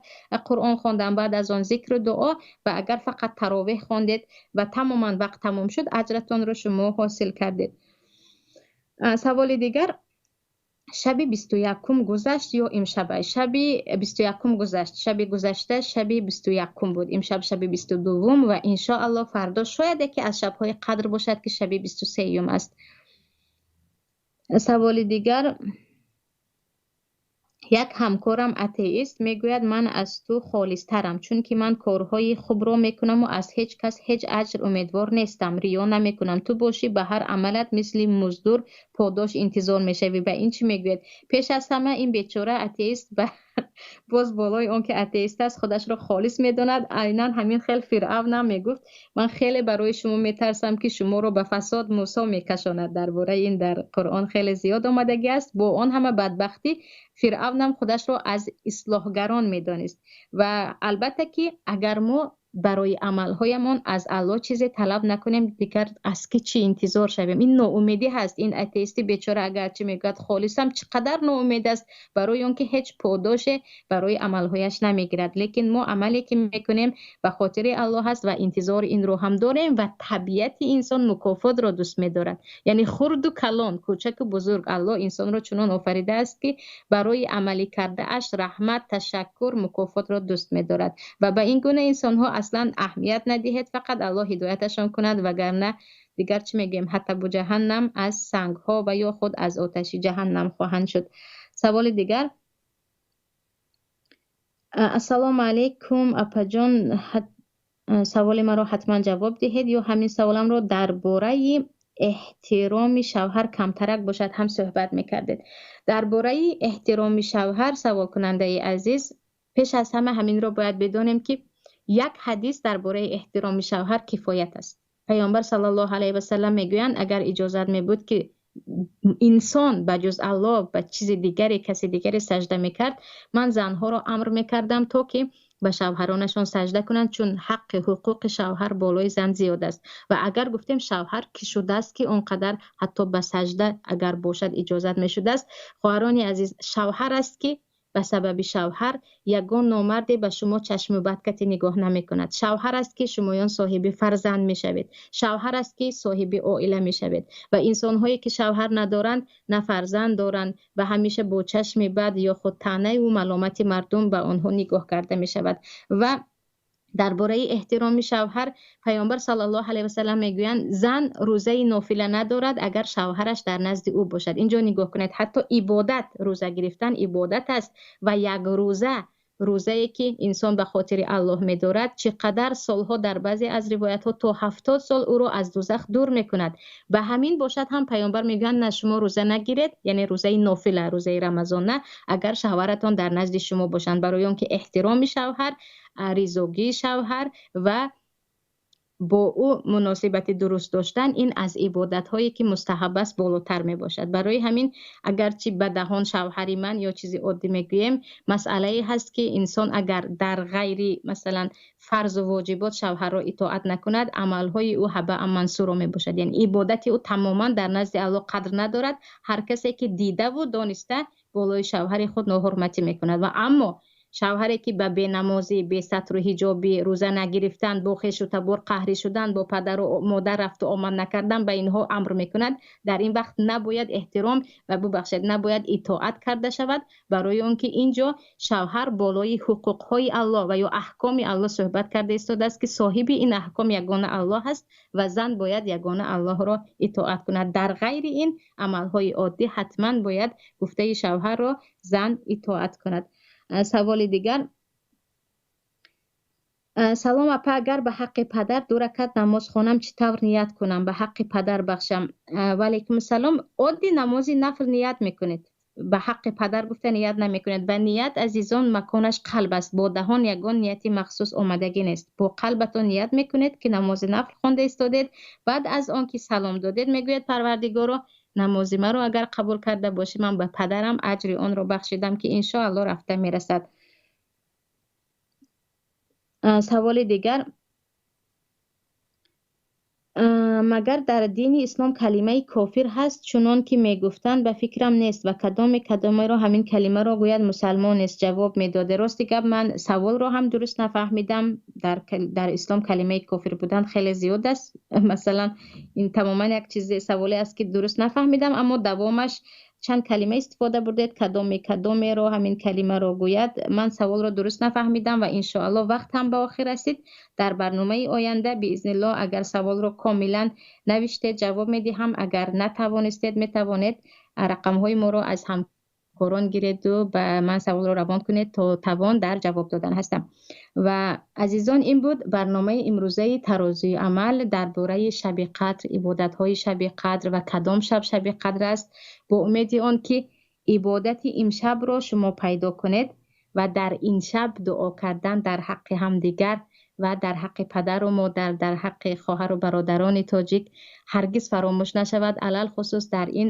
Қуръон хондан, баъд аз он зикру дуо, ва агар фақат таровеҳ хондед ва тамоман вақт тамом шуд, аҷратонро шумо ҳосил кардед. Саволи дигар. Шаби 21 гузашт ё имшаб? Шаби 21 гузашт. Шаби гузашта шаби 21 буд. Имшаб шаби 22 ва иншоаллоҳ фардо шояд яке аз шабҳои қадр бошад ки шаби 23 аст. Саволи дигар. Як ҳамкорам атеист мегӯяд ман аз ту холистарам, чунки ман корҳои хубро мекунам ва аз ҳеҷ кас ҳеҷ аҷр умедвор нестам, риё намекунам. Ту бошӣ ба ҳар амалат мисли муздур подош интизор мешавӣ. Ба ин чӣ мегӯяд? Пеш аз ҳама ин бечора атеист боз болои он ки атеист аст худашро холис медонад. Айнан ҳамин хел Фиръавн ҳам мегуфт ман хеле барои шумо метарсам ки шуморо ба фасод Мусо мекашонад. Дар бораи ин дар Қуръон хеле зиёд омадагӣ аст. Бо он ҳама бадбахтӣ Фиръавн ҳам худашро аз ислоҳгарон медонист. Ва албатта ки агар мо барои амалҳоямон аз Аллоҳ чизе талаб накунем, дигар аз ки чӣ интизор шавем? Ин ноумедӣ ҳаст. Ин атеисти бечора агарчи мегӯяд холисам, чӣ қадар ноумед аст барои он ки ҳеҷ подоше барои амалҳояш намегирад. Лекин мо амале ки мекунем ба хотири Аллоҳ аст ва интизори инро ҳам дорем ва табиати инсон мукофотро дӯст медорад. Яъне хурду калон, кӯчаку бузург, Аллоҳ инсонро чунон офаридааст ки барои амалӣ кардааш раҳмат, ташаккур, мукофотро дӯст медорад. Ва ба ин гуна инсонҳо аслан аҳамият надиҳед, фақат Аллоҳ ҳидояташон кунад, вагарна дигар чӣ мегӯем, ҳатабу ҷаҳаннам аз сангҳо ва ё худ аз оташи ҷаҳаннам хоҳанд шуд. Саволи дигар. Ассалому алайкум апаҷон, саволи маро ҳатман ҷавоб диҳед ё ҳамин саволамро дар бораи эҳтироми шавҳар камтарак бошад ҳам суҳбат мекардед. Дар бораи эҳтироми шавҳар саволкунандаи азиз, пеш аз ҳама ҳаминро бояд бидонем ки як ҳадис дар бораи эҳтироми шавҳар кифоят аст. Паёмбар саллаллоҳу алайҳи васаллам мегӯянд агар иҷозат мебуд ки инсон ба ҷуз Аллоҳ ба чизи дигаре, каси дигаре сажда мекард, ман занҳоро амр мекардам то ки ба шавҳаронашон сажда кунанд, чун ҳаққи ҳуқуқи шавҳар болои зан зиёд аст. Ва агар гуфтем шавҳар ки шудааст ки он қадар ҳатто ба сажда агар бошад иҷозат мешудааст. Хоҳарони азиз, шавҳар аст ки ба сабаби шавҳар ягон номарде ба шумо чашму бадкати нигоҳ намекунад. Шавҳар аст ки шумоён соҳиби фарзанд мешавед. Шавҳар аст ки соҳиби оила мешавед. Ва инсонҳое ки шавҳар надоранд, на фарзанд доранд ва ҳамеша бо чашми бад ё худ таънаю маломати мардум ба онҳо нигоҳ карда мешавад. Ва дар бораи эҳтироми шавҳар паёмбар саллаллоҳу алайҳи васаллам мегӯянд зан рӯзаи нофила надорад агар шавҳараш дар назди ӯ бошад. Инҷо нигоҳ кунед, ҳатто ибодат, рӯза гирифтан ибодат аст ва як рӯза, рӯзае ки инсон ба хотири Аллоҳ медорад, чӣ қадар солҳо дар баъзе аз ривоятҳо то 70 сол ӯро аз дӯзах дур мекунад. Ба ҳамин бошад ҳам паёмбар мегӯянд на шумо рӯза нагиред, яъне рӯзаи нофила, рӯзаи рамазон на, агар шавҳаратон дар назди шумо бошанд, барои он ки эҳтироми шавҳар, ризогии шавҳар ва бо ӯ муносибати дуруст доштан ин аз ибодатҳое ки мустаҳаб аст болотар мебошад. Барои ҳамин агарчи ба даҳон шавҳари ман ё чизи оддӣ мегӯем, масъалае ҳаст ки инсон агар дар ғайри масалан фарзу воҷибот шавҳарро итоат накунад, амалҳои ӯ ҳабаан мансуро мебошад. Яъне ибодати ӯ тамоман дар назди Аллоҳ қадр надорад. Ҳар касе ки дидаву дониста болои шавҳари худ ноҳурматӣ мекунад. Ва аммо Шавҳаре ки ба бенамозӣ, бесатру ҳиҷобӣ, рӯза нагирифтан, бо хешу табор қаҳрӣ шудан, бо падару модар рафту омад накардан ба инҳо амр мекунад, дар ин вақт набояд эҳтиром ва бубахшед, набояд итоат карда шавад, барои он ки инҷо шавҳар болои ҳуқуқҳои Аллоҳ ва ё аҳкоми Аллоҳ суҳбат карда истодааст, ки соҳиби ин аҳком ягона Аллоҳ аст ва зан бояд ягона Аллоҳро итоат кунад. Дар ғайри ин амалҳои оддӣ ҳатман бояд гуфтаи шавҳарро зан итоат кунад. Саволи дигар. Салом апа, агар ба ҳаққи падар 2 ракат намоз хонам, чӣ тавр ният кунам? Ба ҳаққи падар бахшам. Ва алайкум ассалом. Оддӣ намози нафл ният мекунед. Ба ҳаққи падар гуфта ният намекунед. Ба ният азизон маконаш қалб аст. Бо даҳон ягон нияти махсус омадагӣ нест. Бо қалбатон ният мекунед ки намози нафл хонда истодед. Баъд аз он ки салом додед, мегӯяд Парвардигоро, намози маро агар қабул карда бошӣ, ман ба падарам аҷри онро бахшидам, ки иншоаллоҳ рафта мерасад. Саволи дигар. Магар дар дини ислом калимаи кофир ҳаст, чунон ки мегуфтанд, ба фикрам нест ва кадомеро ҳамин калимаро гӯяд мусалмон нест, ҷавоб медоде. Рости гап, ман саволро ҳам дуруст нафаҳмидам. Дар ислом калимаи кофир будан хеле зиёд аст. Масалан, ин тамоман як чизи саволе аст ки дуруст нафаҳмидам, аммо давомаш чанд калима истифода бурдед, кадомеро ҳамин калимаро гӯяд. Ман саволро дуруст нафаҳмидам ва иншоаллоҳ вақт ҳам ба охир расид. Дар барномаи оянда биизниллоҳ агар саволро комилан навиштед ҷавоб медиҳам, агар натавонистед метавонед рақамҳои моро аз ҳамкорон гиреду ба ман саволро равон кунед, то тавон дар ҷавоб додан ҳастам. Ва азизон, ин буд барномаи имрӯзаи тарозуи амал дар бораи шаби қадр, ибодатҳои шаби қадр ва кадом шаб шаби қадр аст, бо умеди он ки ибодати имшабро шумо пайдо кунед ва дар ин шаб дуо кардан дар ҳаққи ҳамдигар ва дар ҳаққи падару модар, дар ҳаққи хоҳару бародарони тоҷик ҳаргиз фаромӯш нашавад, алалхусус дар ин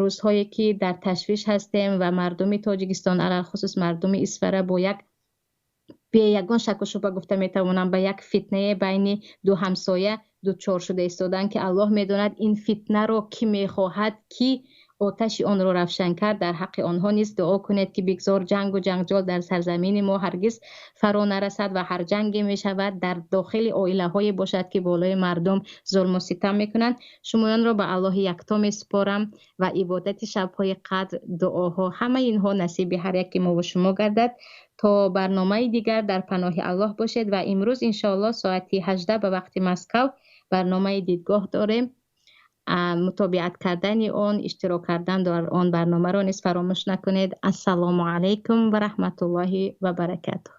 рӯзҳое ки дар ташвиш ҳастем ва мардуми Тоҷикистон, алалхусус мардуми Исфара бо як бе ягон шаку шубҳа гуфта метавонам, ба як фитнае байни ду ҳамсоя дучор шуда истоданд, ки Аллоҳ медонад ин фитнаро кӣ мехоҳад, ки оташи онро равшан кард. Дар ҳаққи онҳо низ дуо кунед, ки бигзор ҷангу ҷанҷол дар сарзамини мо ҳаргиз фаро нарасад ва ҳар ҷанге мешавад дар дохили оилаҳое бошад, ки болои мардум зулму ситам мекунанд. Шумоёнро ба Аллоҳи якто месупорам ва ибодати шабҳои қадр, дуоҳо, ҳамаи инҳо насиби ҳар яки мо ва шумо гардад. То барномаи дигар дар паноҳи Аллоҳ бошед ва имрӯз иншоаллоҳ соати 18 ба вақти Москав барномаи дидгоҳ дорем. Мутобиат кардани он, иштирок кардан дар он барномаро низ фаромӯш накунед. Ассалому алайкум ва раҳматуллоҳи ва баракатуҳ.